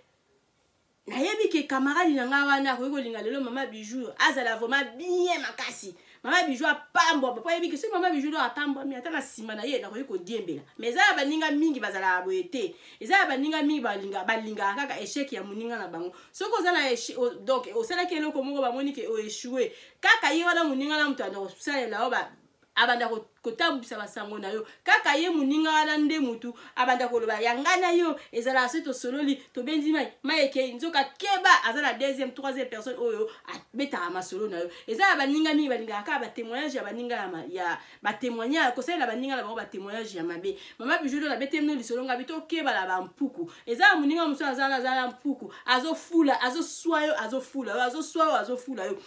nayebi ke camarade na ngai wana akoki kolinga lelo Mama Bijou azala vraiment bien makasi, Mama Bijou apambwa, po ayebi ke soki Mama Bijou do apambwami, ata na nsima na ye nakoki kodiembela. Mais eza na baninga mingi bazalaka boye te. Eza na baninga mingi balingaka kaka échec ya moninga na bango. Soki oza na, donc osalaki eloko moko, bamoni ke oéchoué, kaka ye wana moninga na moto anda kosalela yo, abanda kotambwisa basango na yo. Kaka ye moninga wana nde mutu abanda koloba ya ngai na yo ezalaka soki tosololi, tobendi mai, mai ekei. Nzoka keba, aza na deuxième, troisième personne oyo abetaka masolo na yo. Eza na baninga mingi balingaka kaka batémoignage ya baninga, ya batémoignage, kosalela baninga na bango batémoignage ya mabe. Mama Bijou do nabeteli no lisolo ngabi, tokeba na bampuku. Eza na moninga mosusu aza na mpuku, azofula, azoswa yo, azofula yo, azoswa yo, azofula yo,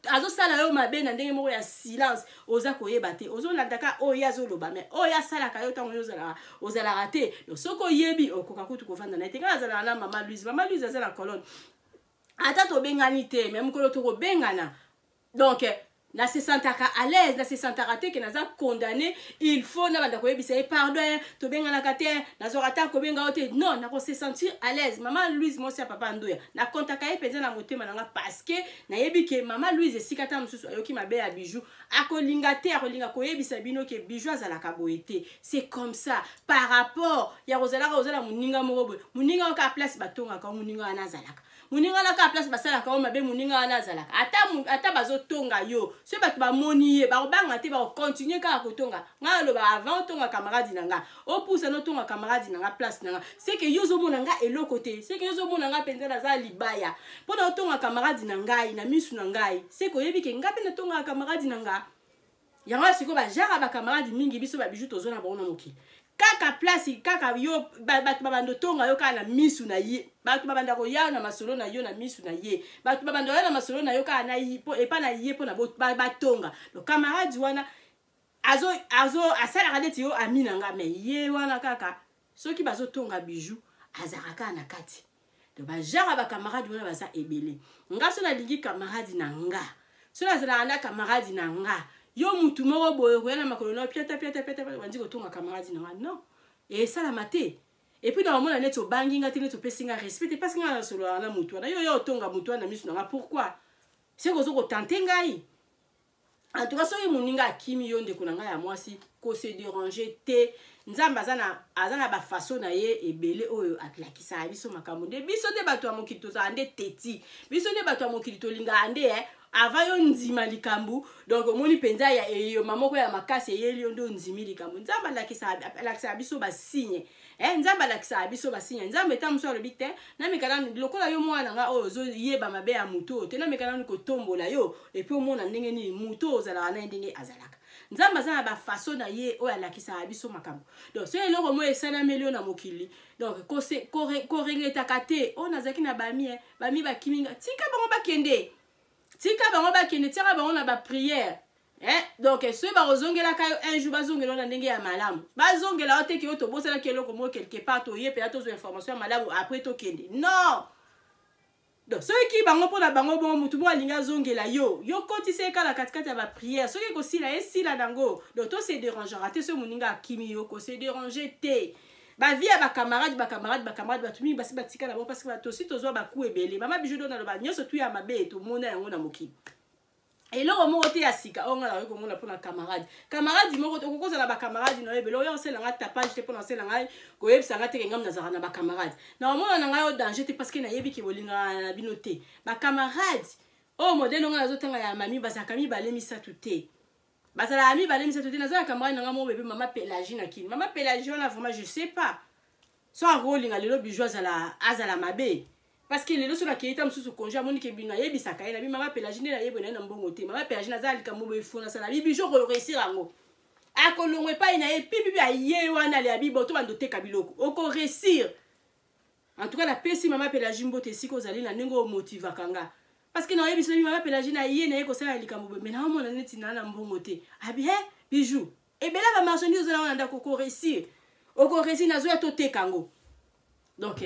azosala yo mabe na ndenge moko ya silence. Oza koyeba te, ozolandaka oyo ye azoloba, mais oyo asalaka yo ntango yo ozalaka te. Soki oyebi, okoka kutu kovanda na ye te. Ngai azalaka na Mama Louise. Mama Louise aza na Colonne. Ata tobengani te, mais mokolo tokobengana, donc na se sentaka à l'aise, na se sentaka te ke naza condamné, il faut na banda koyebisa ye pardon, tobenganaka te, nazwaka ta kobenga yo te. Non, nako se sentir à l'aise. Mama Louise, mwasi ya papa Ndoya, nakontaka ye mpenza na motema na nga, parce que nayebi ke Mama Louise, esika ta mosusu ayoki mabe ya Bijou, akolinga te, akolinga koyebisa bino ke Bijou azalaka boye te. C'est comme ça par rapport ya kozalaka ozala moninga moko boye, moninga oyo kaka place batongaka, moninga wana azalaka, moninga wana kaka place basalaka yo mabe, moninga wana azalaka. Ata bazotonga yo, soki bato bamoni ye, bakobanga te, bakocontinue kaka kotonga. Ngai aloba, avant otonga camarade na nga, opusa notonga camarade na nga, place na nga, seke yo ozomona nga eloko te, seke yo ozomona nga mpenza naza libaya mpo na otonga camarade na ngai na misu na ngai. Seke oyebi ke nga mpe natongaka camarade na nga. Yango sikoyo bajara bacamarade mingi, biso babiju tozwa na bango na mokili, kaka place kaka yo, bato babanda otonga yo kaka na misu na ye, bato babanda koya na masolo na yo na misu na ye, bato babanda koya na masolo na yo kaka na epa na ye mpona batonga. Donc camarade wana azo azo asalaka neti yo ami na nga, mais ye wana kaka soki bazotonga Bijou, azalaka kaka na kati. Donc bajara bacamarade wana baza ebele. Nga so nalingi camarade na nga, so nazalaka na camarade na nga, yo mutu moko boye koya na makolo na piata piata piata, bandi kotonga camarade na nga, non, esalama te. Et puis naomona neti obangi nga te, neti opesi nga respect te, parce nga nasololaka na mutu wana, yo yo otonga mutu wana na misu na nga, pourquoi? Seke ozo kotante ngai. En tout cas soki moninga akimi yo, ndeko na ngai ya mwasi, kose déranger te. Nzambe aza na bafaçon na ye ebele oyo alakisaka biso makambo. Nde biso nde bato ya mokili tozala nde teti, biso nde bato ya mokili tolingaka nde. Avant yo ndima likambo, donc omoni mpenza ya eyoma moko ya makasi eyeli yo nde ondimi likambo. Nzambe alakisaka biso basigne. Nzambe alakisaka biso basigne. Nzambe ta mosusu alobi te, nameka nanu lokola yo mwana na nga oyo ozoyeba mabe ya motu oyo te, nameka nanu kotombola yo et puis omona ndenge nini motu oyo ozalaka na ye ndenge azalaka. Nzambe aza na bafaçon na ye oyo alakisaka biso makambo. Donc soki eloko moko esalameli yo na mokili, donc koregretaka te: oyo nazalaki na bami, bami bakimi nga. Tika bango bakende, tika bango bakende, tiaka bango na baprière. Donc soki bakozongelaka yo un jour, bazongela yo na ndenge ya malamu. Bazongela yo te ke oyo tobosanaki eloko moko quelque part, toye mpenza tozwa information ya malamu, après tokende. Non. Donc soki bango mpona bango bongo, motu moko alingi azongela yo, yo kotisa ye kala katikati ya baprière. Soki ekosila, esila nango. Donc tose dérangeaka te. Soki moninga akimi yo, kose déranger te. Bavie ya bacamarade, bacamarade, bacamarade, bato mingi basi batika na bango, parce que tosi tozwa baku ebele. Mama Bijou do naloba nyonso tu ya mabe tomona yango na mokili. Eloko moko te ya sika oyo nga nakoki komona mpona camarade. Camarade moko te okokozala bacamarade na yo ebele. Oyo osala nga tapage te mpona osala ngai koyebisa nga teke ngai nazalaka na bacamarade. Na omona na ngai oyo danger te, parce que nayebi ke bolingaka na bino te. Bacamarade oyo modèle ngai nazotanga ya mami, bazalaka mibale misato te, bazalaka mibale misato te. Naza na camarade na ngai moko bebe, mama Pélagie na Kini. Mama Pélagie wana, vraiment, je sais pas so akolinga lelo Bijou azala mabe, parce que lelo so nakei ta mosusu congé, amoni ke bino nayebisaka ye nabi: "Mama Pélagie, nde nayebi na ye na mbongo te. Mama Pélagie, naza likambo boye fo nasala." Bi Bijou koréussir yango, akolongwa epai na ye pipipi, aye wana ale abi bo to bando oteka biloko, okoréussir. En tout cas, napesi mama Pélagie mbote esika ozali na ndenge omotivaka nga, parce que nayebisa nabi: "Mama Pélagie, na ye naye kosala likambo boye, mais naomona neti naa na mbongo te." Abi: "He, Bijou, ebele bamarchandise ozala wana ndako, okoréussir, okoréussir, nazoya toteka yango." Donc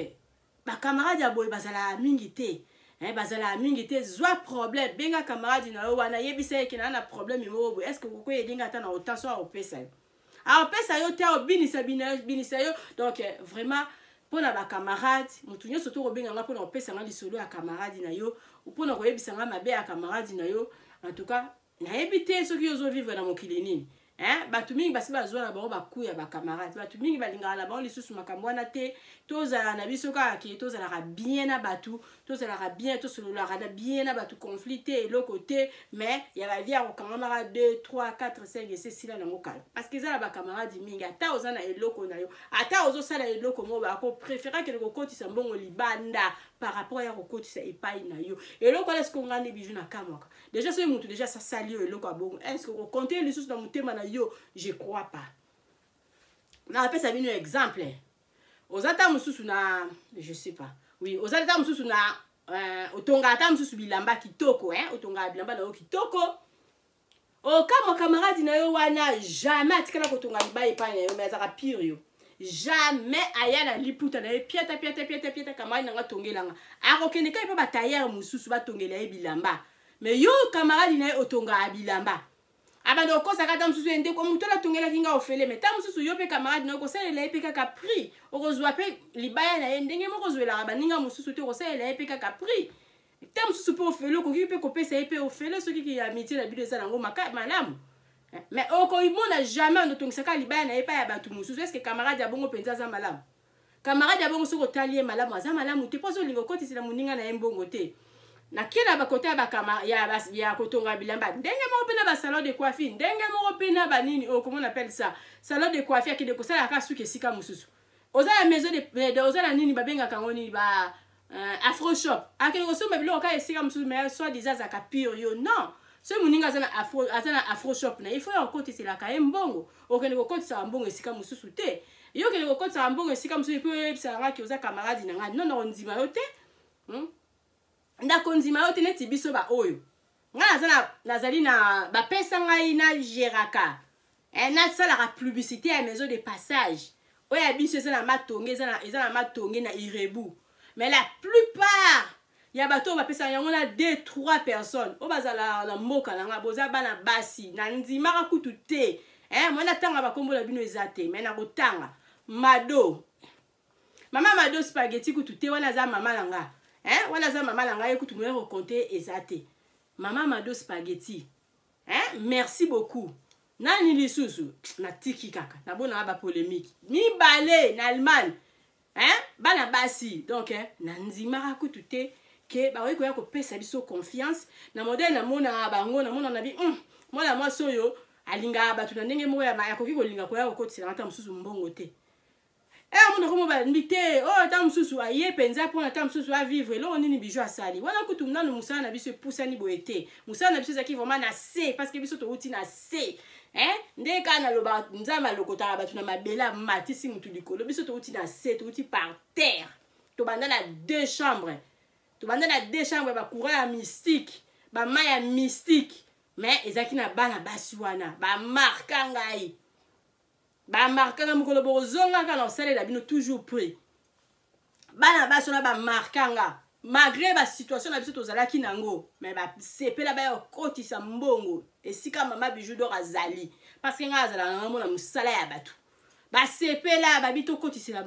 bacamarade ya boye bazalaka mingi te, bazalaka mingi te. Zwa problème, benga camarade na yo wana, yebisa ye ke naa na problème moko boye, est ce que okoki elinga ata na autant? So akopesa yo, akopesa yo te, akobinisa binisa yo. Donc vraiment, mpona bacamarade, motu nyonso to kobenga nga mpona kopesa nga lisolo ya camarade na yo, mpona koyebisa nga mabe ya camarade na yo, en tout cas nayebi te soki ozovivre na mokili nini, hein? Bato mingi basi bazwa na bango baku ya bacamarade. Bato mingi balingaka na bango lisusu makambo wana te. Tozala na biso kaka ke tozalaka bien na bato, tozalaka bien, tosololaka na bien na bato, conflit te, eloko te. Mais ya bavie ya kokangamaka 2 3 4 5, ese esila nango kala, parce que eza na bacamarade mingi. Ata oza na eloko na yo, ata ozosala eloko moko, bakopréférer akende kokotisa mbongo libanda par rapport ya kokotisa epai na yo eloko wana. Siko nga nde Bijou na kamwaka déjà, soki motu déjà asasali yo eloko ya bongo, est ce que okocompter lisusu na motema na yo? Je crois pas. Napesa bino exemple: oza ta mosusu na, je sais pas, oui, oza ta mosusu na otongaka ta mosusu bilamba kitoko, hein? Otongaka bilamba na yo kitoko. Okamwa camarade na yo wana, jamais atikala kotonga libaya epai na yo, mais azalaka pire yo. Jamais aya na liputa na ye, piata piata piata piata, camarade na nga atongelanga. Akokende kai mpe batailleur mosusu batongela ye bilamba. Mais yo, camarade na ye, otongaka bilamba, abanda okosaka ata mosusu ye ndeko motu oyo atongelaki nga ofele. Mais ta mosusu yo mpe camarade na yo, kosalela ye mpe kaka prix, okozwa mpe libaya na ye ndenge moko ozwelaka baninga mosusu te, okosalela ye mpe kaka prix. Ta mosusu mpe ofele, okoki mpe kopesa ye mpe ofele soki ya métier na bino eza nango malamu. Mais okomona jamais ototongisaka libaya na ye epai ya bato mosusu. Est-ce camarade ya bongo mpenza aza malamu? Camarade ya bongo, soki otali ye malamu, aza malamu te, mpo azolinga okotisela moninga na ye mbongo te. Nakie na bakote ya, bakama, ya kotonga bilamba, ndenge moko mpe na basalon de coiffure, ndenge moko mpe na banini oyo, comment on appelle ça, salon de coiffure, akende kosalaka suki esika mosusu. Oza na maison de, oza na nini, babengaka yango nini, ba afro shop, akende kosomba biloko kaka esika mosusu, mais soit disant azalaka pire yo. Non, soki moninga aza na afro shop na ye, il faut ya kokotiselaka ye mbongo. Okende kokotisaka mbongo esika mosusu te. Yo okende kokotisaka mbongo esika mosusu mpe oyebisaka ngaki oza camarade na ngai, non, nakondima yo te, Ndakondima yo te. Neti biso baoyo ngai nazali na bapesa ngai, nagéraka, nasalaka publicité ya maison de passage oyo ya biso eza na Matonge, eza na Matonge na Irebu. Mais la plupart ya bato oyo bapesaka yango na 2 3 personnes oyo bazalaka na mboka na nga, boza bana basi, na ndimaka kutu te, mwa natanga bakombo na bino eza te, mais nakotanga Mado, mama Mado Spaghetti kutu te, wana aza mama na nga, wana aza mama na ngai, ye kutu moye kocompter eza te. Mama Mado Spaghetti, merci beaucoup. Nani lisusu natiki kaka nabonaka bapolémique mibale na Allemagne, hein? Bana basi. Donc nandimaka kutu te. Ke bakoki koya kopesa biso confiance na modèle namonaka bango, namonaka na bi mwana mwasi oyo alingaka bato na ndenge moko, akoki kolinga koya kokotisela ata mosusu mbongo te. Amona komo bambi te, oyo ata mosusu aye mpenza mpona ata mosusu avivre eloko nini. Bijou asali wana kutu nanu mosala na biso epusani boye te. Mosala na biso ezalaki vraiment na se, parce que biso touti na se, hein? Nde kaka nalobaka, Nzambe alokotaka bato na mabele, amatisi mutu likolo. Biso touti na se, touti par terre. Tobanda na deux chambres, tobanda na deux chambres, bacourant ya mystique, bamai ya mystique. Mais ezalaki na bana basi wana bamarka ngai, bamarkanga. Mokolo bokozongaka na kosalela bino toujours prix. Bana basi wana bamarkanga malgré basituation na biso tozalaki nango, mais basepela baya kokotisa mbongo esika mama Bijou d'Or azali, parce que ngai azalaka nanga mona mosala ya bato. Basepela, babi tokotisa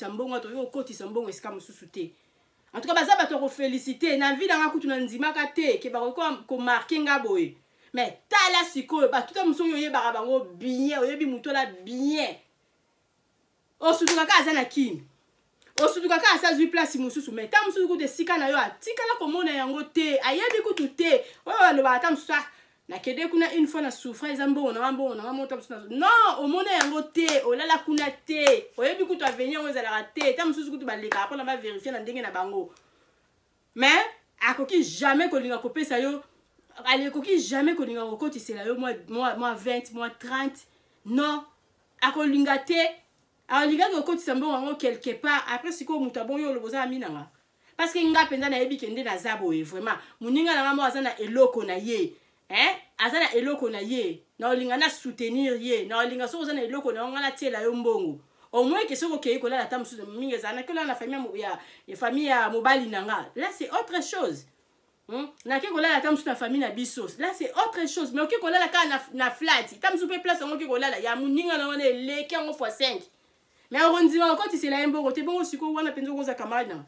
mbongo, tokoki kokotisa mbongo esika mosusu te. En tout cas, baza bato ya koféliciter. Na vie nanga kutu na ndimaka te ke bakoki komarquer nga boye. Mais tala sikoyo, bato ta mosusu oyo oyebaka bango bien, oyebi motu wana bien, osutukaka aza na kini, osutukaka asa azwi place mosusu. Mais ta mosusu kutu esika na yo atikala komona yango te, ayebi kutu te. Oyo alobaka ta mosusu, ah, nakende kuna une fois na souffre, eza mbongo nanga, mbongo nanga mota mosusu. Non, omona yango te, olala kuna te, oyebi kutu avenir yango ezalaka te. Ta mosusu kutu balekaka mpona bavérifier na ndenge na bango, mais akoki jamais kolinga kopesa yo, akoki jamais kolinga kokotisela yo mwa 20, mwa 30. Non, akolinga te, alingaki kokotisa mbongo yango quelque part. Après sikoyo moto abongi oloba oza ami nanga, parce que nga mpenza nayebi ke nde naza boye. Vraiment, moninga nanga moko aza na eloko na ye, hein? Aza na eloko na ye, na olinga na soutenir ye, na olinga soki oza na eloko na yo, nga natiela yo mbongo, au moins ke soki okei kolala ata mosusu mingi ezala naki olala na famille ya famille ya mobali na nga, là c'est autre chose. Nake kolala ata mosusu na famille na biso, là c'est autre chose. Mais oke kolala kaka na flat, ta mosusu mpe place yango oke kolala ya moninga na wana eleki yango fois 5, mais okondima okotisela ye mbongo te. Bongo sikoyo wana mpenza okoza camarade nanga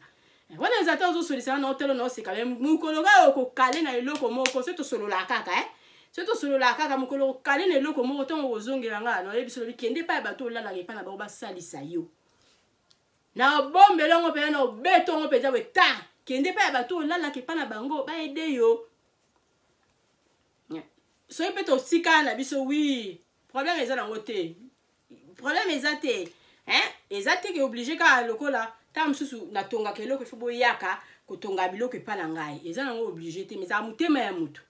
wana eza te. Ozosolisa na otalo na oseka, mais mokolo kaka okokale na eloko moko, so tosololaka kaka, eh? So tosololaka kaka, mokolo okokale na eloko moko, ntongo okozongela nga na oyebi solo, kende epai ya bato olalaka epai na bango, basalisa yo na obombela yango mpenza, na obeto yango mpenza boye. Ta kende epai ya bato olalaka epai na bango, baede yo. Soki mpe totikala na biso, oui, problème eza nango te, problème eza te, hein? Eza te ke obligé kaka lokola ntango mosusu natongaka eloko, ifo boyaka kotonga biloko epai na ngai. Eza nango obligé te, mais ezala motema ya motu.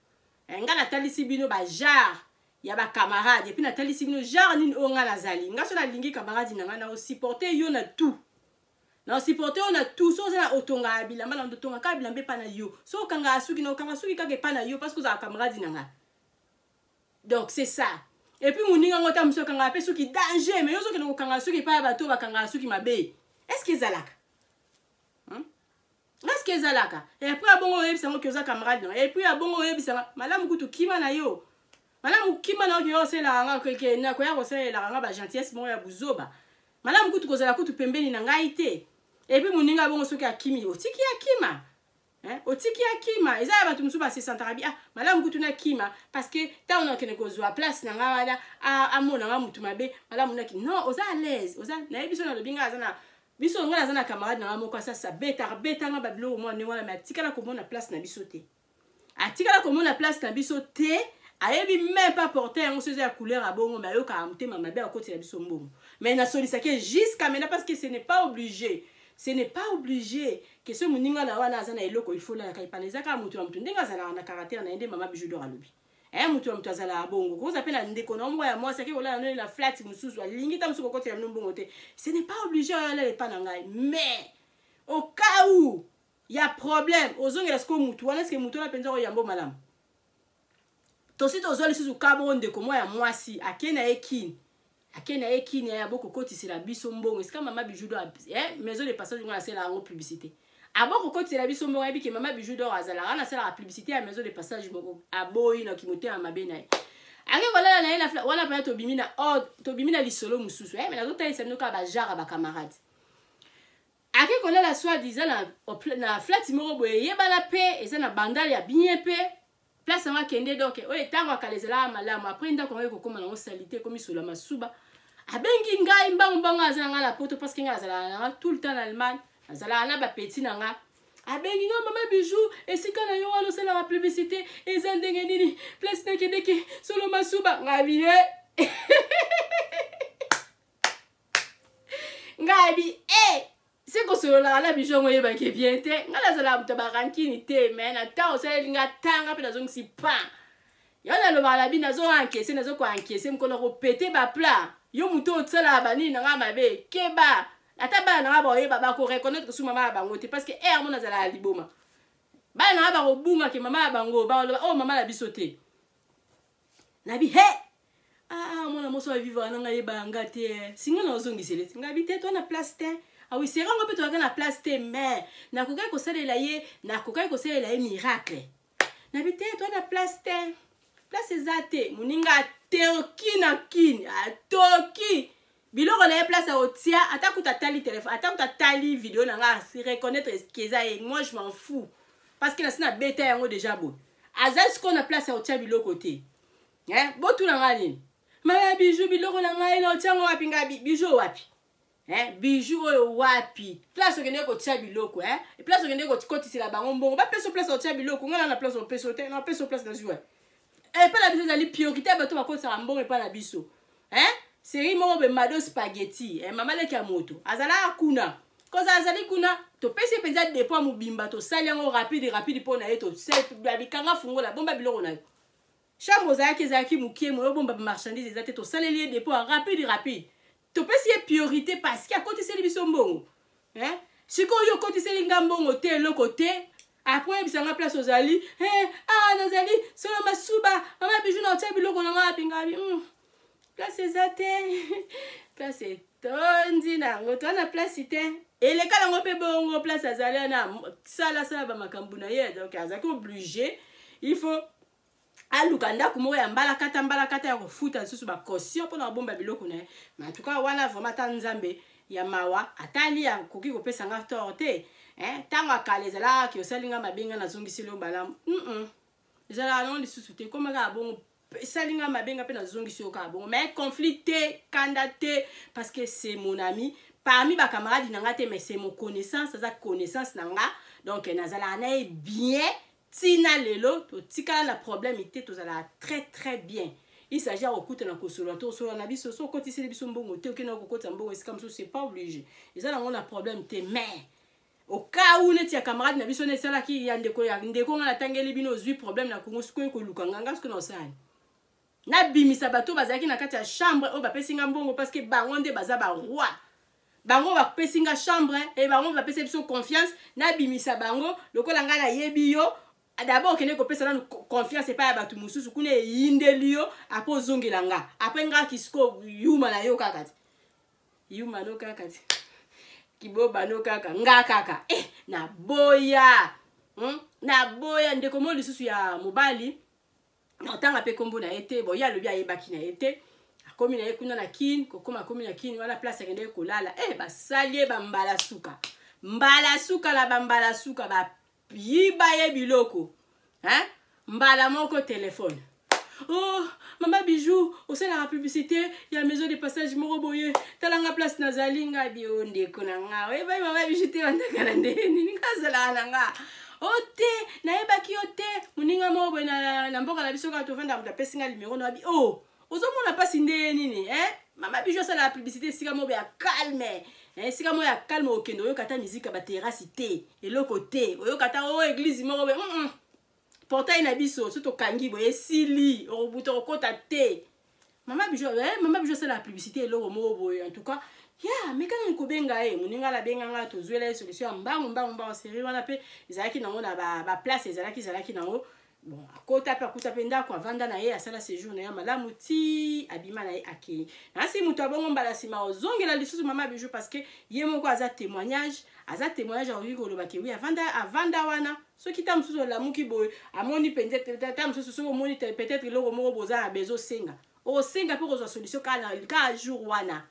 Ngai natalisi bino bagenre ya bacamarade, et puis natalisi bino genre nini oyo ngai nazali. Ngai so nalingi camarade na ngai, na osupporte yo na tout, na osupporte yo na tout. So oza na otongaka bilamba, na otonga kaka bilamba epai na yo. So okangaka suki, na okanga suki kaka epai na yo, parce que ozala camarade na ngai. Donc c'est ça. Et puis moninga ngo ta mosusu akangaka mpe suki danger, mais yo ozokende kokanga suki epai ya bato oyo bakangaka suki mabe. Est ce que ezalaka, Est ce que ezalaka? Et puis abongo oyebisa ngo ki oza camarade na, et puis abongo oyebisanga malamu kutu kima na yo, malamu kima na yo, ke osalelaka nga, koya kosalelaka nga bagentillesse moko ya buzoba. Malamu kutu kozala kutu pembeni na ngai te. Et puis moninga bongo soki akimi, otiki akima, hein? Otiki akima. Eza ya bato mosusu basesantaka bi, ah, malamu kutu nakima, parce que ntango nakende kozwa place na ngai wana, amona nga motu mabe, malamu naki. Non, oza à l'aise, oza nayebi so nalobi ngai aza na biso. Ngai naza na camarade na ngai moko asasa betaka betanga babiloko mwa ndenge wana, mais atikala komona place na biso te, atikala komona place na biso te, ayebi même pas porte yango so eza ya couleur ya bongo. Mais ayokaka motema mabe akotela biso mbongo. Mais nasolisaki jusqu'à maintenant, parce que ce n'est pas obligé, ce n'est pas obligé ke so moninga na wana aza na eloko, il faut lalaka epana. Eza kaka moto na moto ndenge azalaka na caractère na ye. Nde mama Bijou d'Or alobi, moto ya moto azalaka bongo. Koza mpe na ndeko na moko ya mwasi ake kolala noni na flat mosusu, alingi ta mosusu kokotela bino mbongo te. Ce n'est pas obligé oyo alala epa na ngai, mais au cas où ya problème, ozongela sikoyo mutu wana. Eske mutu wana mpenza oyambo malamu? Tosi tozwa lisusu ka bongo ndeko moko ya mwasi ake na ye kini, ake na ye kini, ya bokokotisela biso mbongo esika mama Bijou d'Or, maison de passage ngo nasala yango publicité. Abokokotisela biso mbongo, ayebi ke mama Bijou d'Or azalaka, nasalaka publicité ya maison de passage moko. Aboyi na kimotema mabe na ye, ake kolala na ye na wana mpena. Tobimi na ordre, tobimi na lisolo mosusu, mais nazotalisa bino kaka bagenre ya bacamarade. Ake kolala soi-disant na flat moko boye, eyebana mpe eza na bandale ya bien mpe place yango akende. Donc oyo ntango akala ezalaka malamu. Après ndako yango ekokóma nango saleté, ekomi solo masuba. Abengi ngai mbangu mbangu, aza na ngai na poto, parce que ngai azalaka nanga tout le temps na Allemagne, azalaka na bapeti na nga. Abengi nga, mama Bijou, esika na yo wana osalaka publicité eza ndenge nini? Place nakendeki solo masuba. Ngabi e ngabi e se kosololaka na Bijou yango oyebaki bien te. Nga nazalaka moto ya barankini te, mais na ntango osaleli nga tanga mpe nazongisi pan yo, nalobaka na bino, nazo encaisse, nazo ko encaisse. Mokolo kopete baplat, yo moto osalaka banini na nga mabe, keba. Ata bana na nga baoyeba, bakoreconnaître su mama ya bango te, parce que ere mo nazalaka liboma, bana na nga bakobungake mama ya bango, bakoloba oyo oh, mama na biso te. Nabi he, ah, mwana moso avivre na ngai, yeba nga te, singa na ozongisele te. Ngabi te, to na place te. Awi serango mpe toyaka na place te, mais nakokaki kosalela ye, nakokaki kosalela ye miracle. Nabi te, to na place te, place eza te. Moninga atoki na kini, atoki biloko na ye, place ya kotia. Ata kuta atali telefone, ata kuta atali video na nga, reconnaître ke eza ye. Moi, je m'en fous, parce que nasi nabeta yango déjà. Boye aza sikoyo na place ya kotia biloko te. Eh, botuna nga nini? Mama Bijou, biloko na ngai na otiango wapi? Ngai, Bijou wapi? Eh, Bijou oyo wapi place okende kotia biloko? Eh, place okende kotisela bango mbongo, bapesa place kotia biloko. Ngai na na place opesa te, na opesa place nazwi epai na biso ezali priorité ya bato bakotisaka mbongo epai na biso. Eh, série moko be Mado Spaghetti, eh, mama leki ya moto azalaka kuna, koza azali kuna, topesi mpenza dépôt mobimba, tosali yango rapide rapide mpo na ye. Bikanga fungola, bomba biloko na yo. Chambre ozalaki ezalaki mokie, moyo bomba bamarchandise eza te. Tosaleli ye dépôt rapide rapide, topesi ye priorité parce que akotiseli biso mbongo, eh? Sikoyo yo okotiseli nga mbongo te, eloko te, après oyebisa nga place ozali. Eh, ah, nazali solo masuba. Mama Bijou, na otia biloko na nga wapi? Ngabi place eza te, place etondi na yango, toa na place te. Eleka nango mpe bongo, place azali wana, salasala bamakambo na ye. Donc azalaki obligé, il faut aluka ndako moko ya mbalakata mbalakata ya kofuta lisusu bacaution mpona kobomba biloko na ye. Mais en tout cas, wana vraiment, ata Nzambe ya mawa atali, akoki kopesa nga tort te. Ntango akala ezalaka osali nga mabe, nga nazongiseli yo balamu. Ezalaka nango lisusu te, ekoma kaka bongo. Esali nga mabe, nga mpe nazongisi yo kaka bongo, mais conflit te, kanda te, parce que c'est mon ami, parmi bacamarade na nga te, mais c'est mon connaissance, aza connaissance na nga. Donc nazalaka na ye bien ntina lelo, totikala na problème te, tozalaka très très bien. Il s'agit ya kokutana, kosolola, tosolola na biso. So okotiseli biso mbongo te, okende kokotisa mbongo esika mosusu, c'est pas obligé, eza nango na problème te. Mais au cas où neti ya camarade na biso, neti esalaki ya ndeko, ya ndeko nga natangeli bino, ozwi problème na Kongo, sikoyo koluka nga, nga sikoyo na osali, nabimisa bato bazalaki na kati ya chambre oyo bapesi nga mbongo, parce que bango nde baza baroi, bango bapesi nga chambre e bango bapesi biso confiance. Nabimisa bango lokola ngai nayebi yo d'abord, okende kopesa nanu confiance epai ya bato mosusu kuna, eyindeli yo, après ozongela nga. Après nga kisiko yuma na yo kaka te, yuma no kaka te, kiboba no kaka nga kaka. Eh, naboya, Naboya. Ndeko mo lisusu ya mobali, natanga mpe nkombo na ye te. Bon, ye alobi ayebaki na ye te, akomi na ye kuna na Kine. Kokoma akomi na Kine wana, place akendeki kolala, e basali ye bambala suka, mbala suka na bambala suka, bayiba ye biloko, hein? Mbala moko telefone: "Oh, mama Bijou, osalaka publicité ya maison de passage moko boye, talanga place nazali." Nga bi: "O ndeko na nga, oyebai mama Bijou te? Bandaka na ndenge nini nga azalaka na nga o te, nayebaki yo te. Moninga moko boye na mboka na biso kaka tovanda, moto apesi nga limero na." Abi: "O ozomona mpasi ndenge nini, eh? Mama Bijou asalaka publicité esika moko ya calme, esika moko ya calme, okende oyoka ata miziki ya baterrasse te, eloko te, oyoka ata o église moko boye. Portail na biso so tokangi boye, esili, okobuta okokota te. Mama Bijou, eh, mama Bijou asalaka publicité eloko moko boye." En tout cas ya meka nani kobenga ye, moninga alabenga nga, tozwela ye solution ya mbangu mbangu mbangu. Série wana mpe ezalaki nango na baplace, ezalaki nango bon. Akota mpe, akuta mpe ndako, avanda na ye, asala séjour na ye malamu ti abima na ye, akei. Nasi moto abongo mbala nsima ozongela lisusu mama Bijou, parce que ye moko aza témoignage, aza témoignage. Akoki koloba ke oui, avanda, avanda wana. Soki ta mosusu olamuki boye, amoni mpenza ta mosusu, soki omoni peut-être eloko moko boza na bezosenga, okosenga mpe kozwa solution kaka jour wana.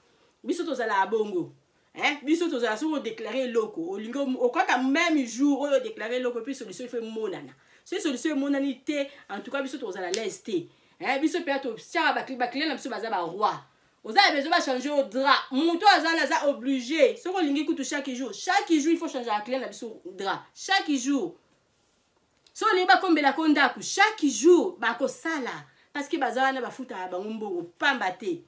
Biso tozalaka bongo, hein? Biso tozala, soki odéclare eloko, olingi okaka même jour oyo odéclare eloko, puis solution ifo emonana. Soki solution emonani te, en tout cas biso tozala l'aise te, hein? Biso mpe totiaka baclient na biso baza baroi. Oza na besoin bachanger yo drap. Moto aza na aza obligé. Soki olingi kutu chaque jour, chaque jour il faut changer ya client na biso drap chaque jour. Soki olingi bakombelako ndako chaque jour, bakosala, parce que baza wana, bafutaka bango mbongo pamba te.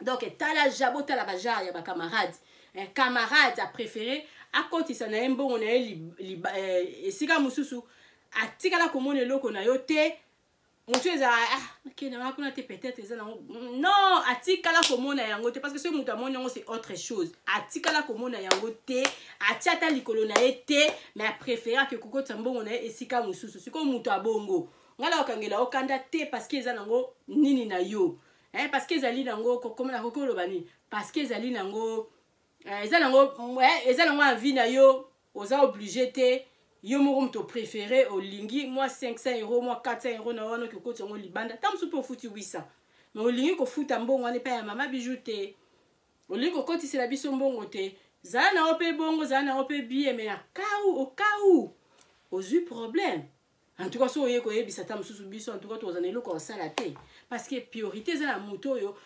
Donc tala ja, botala bagenre ya bacamarade. Camarade apréféré akotisa na ye mbongo na ye esika mosusu, atikala komona eloko na yo te. Motu ezala, ah, nakende nga kuna te, peut-être eza nango. Non, atikala komona yango te, parce que soki moto amoni yango, c'est autre chose. Atikala komona yango te, atia ata likolo na ye te, mais apréféré ake kokotisa mbongo na ye esika mosusu. Sikoyo moto abongo, ngai na kokangela okanda te, parce que eza nango nini na yo, eh, parce que ezali nango, koma nakoki oloba nini, parce que ezali nango, eza nango envie na yo. Oza obligé te. Yo moko moto préféré, olingi mwa 500 euro, mwa 400 euro na wana, oki okoti yango libanda. Ta mosusu mpe ofuti 800, mais olingi kofuta mbongo wana epai ya mama Bijou te, olingi kokotisela biso mbongo te. Zala na yo mpe bongo, zala na yo mpe bien, mais na kau okau ozwi problème, en tout cas so oye koyebisa ata mosusu biso, en tout cas tokozala na eloko ya kosala te, parce que priorité eza na motu oyo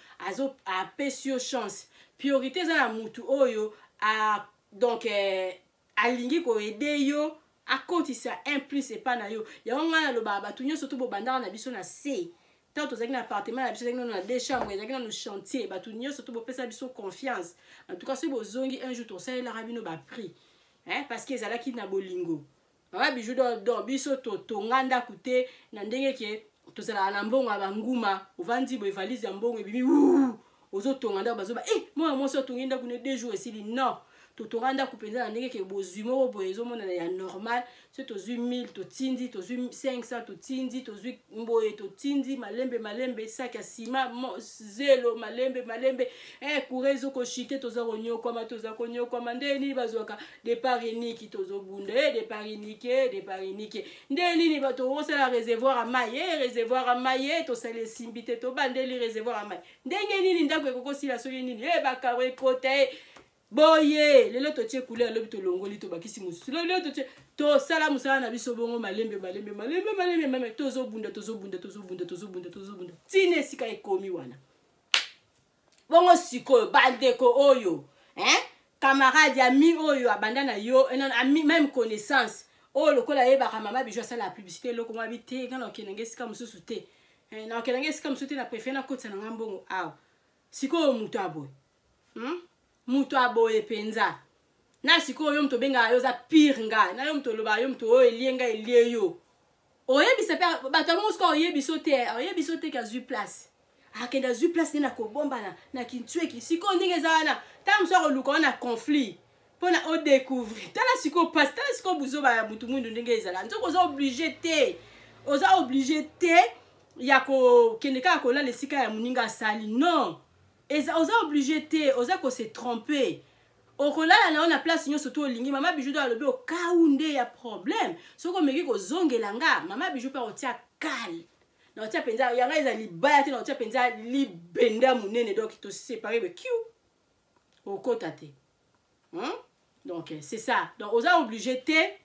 apesi yo chance. Priorité eza na motu oyo donc alingi koaider yo, akotisa un plus epai na yo. Yango ngai nalobaka, bato nyonso to bobandaka na biso na se, ntango tozalaki na appartement na biso, ezalaki nano na deux chambre, ezalaki nano chantier. Bato nyonso to bopesa biso confiance, en tout cas soki bozongi un jour, tosalelaka bino baprix, hein, parce que ezalaki na bolingo. Mama Bijou, donc biso totonga ndako te na ndenge ke tozalaka na mbongo ya banguma. Ovandi boye, valise ya mbongo ebimi, ozotonga ndako, bazoba e mwana mwasi otongi ndako ne 2 jours esili. Non, totonga ndako mpenza na ndenge ke bozwi moko boye ezomonana ya normal. So tozwi 1000, totindi, tozwi 500, totindi, tozwi boye, totindi malembe malembe, saki ya nsima, zelo, malembe malembe, courant ezokoshite, toza konyokwama, toza konyokwama. Nde nini bazwaka départ unique, tozobunda départ unique, départ unique. Nde nini bato okosala réservoir ya mai, réservoir ya mai, tosala esimbi te, tobandeli réservoir ya mai. Ndenge nini ndako ekokosila soki nini, bakaro ekota boye? Lelo totie couleur, lobi tolongoli, tobakisi mosusu. Lelo totie, tosala mosala na biso bongo, malembe malembe, malembe malembe mame, tozobunda, tozobunda, tozobunda, tozobunda, tozobunda, ntina esika ekomi wana. Bongo sikoyo bandeko oyo, hein? Camarade, ami oyo abanda na yo, ami, même connaissance oyo, lokola ayebaka mama Bijou asala publicité, eloko mwa bi te, nga na okendenge esika mosusu te, na okendenge esika mosusu te, na préféré nakotisa na nga mbongo awa. Sikoyo moto aboye, Moto aboye mpenza na sikoyo, yo moto obengaka yo oza pire nga na yo, moto olobaka yo, moto oyo elie nga, elie yo, oyebisa mpe bato yango. Sikoyo oyebi so te, oyebi so te ke azwi place, akende azwi place nde na kobombana na kintsweki. Sikoyo ndenge eza wana, ntango mosu akoluka wana conflit mpona odécouvrir. Tala sikoyo pasi, tala sikoyo buzoba ya motu mwindu ndenge ezala. Nzoko oza obligé te, oza obligé te ya kokende kaka kolala esika ya moninga asali. Non, eza oza obligé te, oza kose tromper. Okolala na yo na place nyonso to olingi. Mama Bijou do alobi okau nde ya problème. Soki omeki kozongela nga, mama Bijou mpe akotia kale na otia mpenza yanga, eza libaya te, na otia mpenza libenda monene. Donc tosépare be kiu, okota te, Donc c'est ça. Donc oza obligé te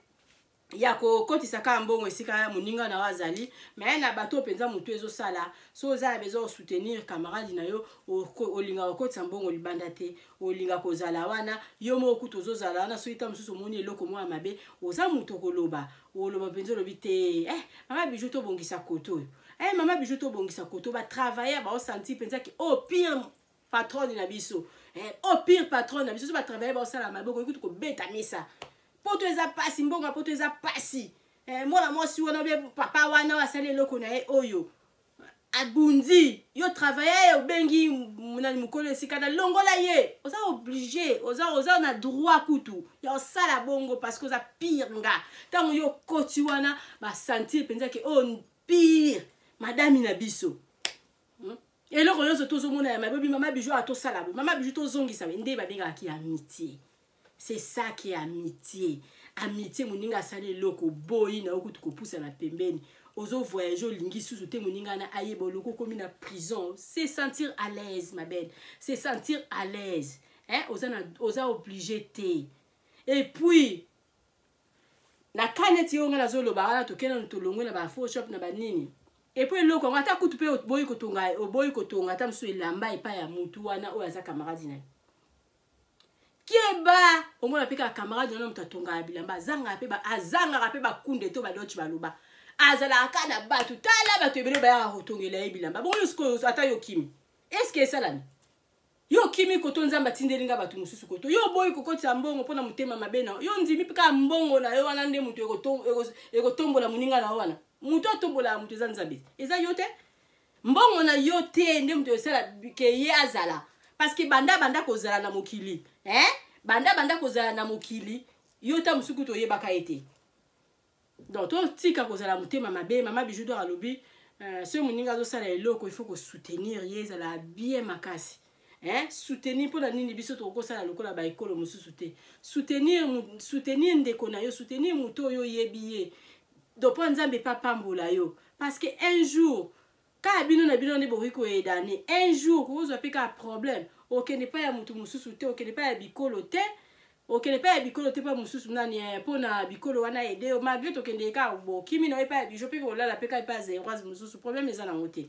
ya kokotisa kaka mbongo esika moninga na yo azali. Mais na bato mpenza motu ezosala, so oza na besoin osoutenir camarade na yo, olinga kokotisa mbongo libanda te, olinga kozala wana yo moko kutu ozozala wana. Soki ta mosusu omoni eloko moko ya mabe, oza moto koloba, oloba mpenza, olobi te, mama Bijou, tobongisa koto oyo, mama Bijou, tobongisa koto. Batravailleur baosentir mpenza ke oh, pire patronne na biso, oh, pire patronne na biso. So batravailleur baosala mabe, okoki kutu kobeta mesa. Poto eza pasi, mbongo ya poto eza pasi. Mwana mwasi wana be papa wana asali eloko na ye oyo abundi yo travailleur, obengi nani, mokolo esika na longola ye. Oza obligé, oza na droit kutu ya osala bongo, parce que oza pire nga. Ntango yo okoti wana, basentir mpenza ke oyo oh, pire madame na biso, Eloko nyonso tozomona ya mabe, obi mama Bijou atosala boye, mama Bijou tozongisa. Nde babengaka amitié, c'est ça qui est amitié. Amitié, moninga asali eloko, boyi na yo kutu kopusana pembeni, ozovoyage, olingi susu te moninga na ayeba oloko okomi na prison. C'est sentir à l'aise, ma belle, c'est sentir à l'aise, hein? Oza obligé te. Et puis na ka neti oyo ngai nazoloba wana, tokende nanu, tolongwe na baphotoshop na banini. Et puis eloko yango, ata kutu mpe oboyi kotonga, oboyi kotonga ata mosusu elamba epai ya mutu wana oyo aza camarade na ye, keba, omona mpe kaka camarade wana, moto atongaka bilamba, azangaka mpe bakunde to badochi baloba, azalaka kaka na bato. Tala bato ebele bayaka kotongela ye bilamba. Bongo yo sikoyo, ata yo kimi, est-ce esalami? Yo okimi koto, Nzambe atindeli nga bato mosusu koto. Yo oboyi kokotisa mbongo mpona motema mabe na yo. Ndimi mpe kaka mbongo na yo wana nde moto ekotombola moninga na yo wana. Moto atombolaka moto eza Nzambe, eza yo te. Mbongo na yo te nde moto esala ke ye azala, parce que banda banda kozala na mokili, eh? Banda kozala na mokili, yo ta mosuku toyebaka ye te. Donc totika kozala motema mabe. Mama Bijou d'Or alobi, soki moninga azosala eloko, il faut kosoutenir ye, ezala bien makasi, hein? Soutenir mpona nini? Biso tokokosala lokola baekolo mosusu te. Soutenir ndeko na yo, soutenir moto oyo oyebi ye, donc mpo Nzambe epa pambola yo, parce que un jour kaka bino na bino nde bokoki koyedane. Un jour kokozwa mpe kaka problème, okende epai ya motu mosusu te, okende epai ya bikolo te, okende epai ya bikolo te, mpo mosusu nani, mpona bikolo wana ede yo. Malgré tokende kaka, bokimi na yo epai ya Bijou, mpe kolala mpe kaka epai ya Zairoise mosusu, problème eza nango te.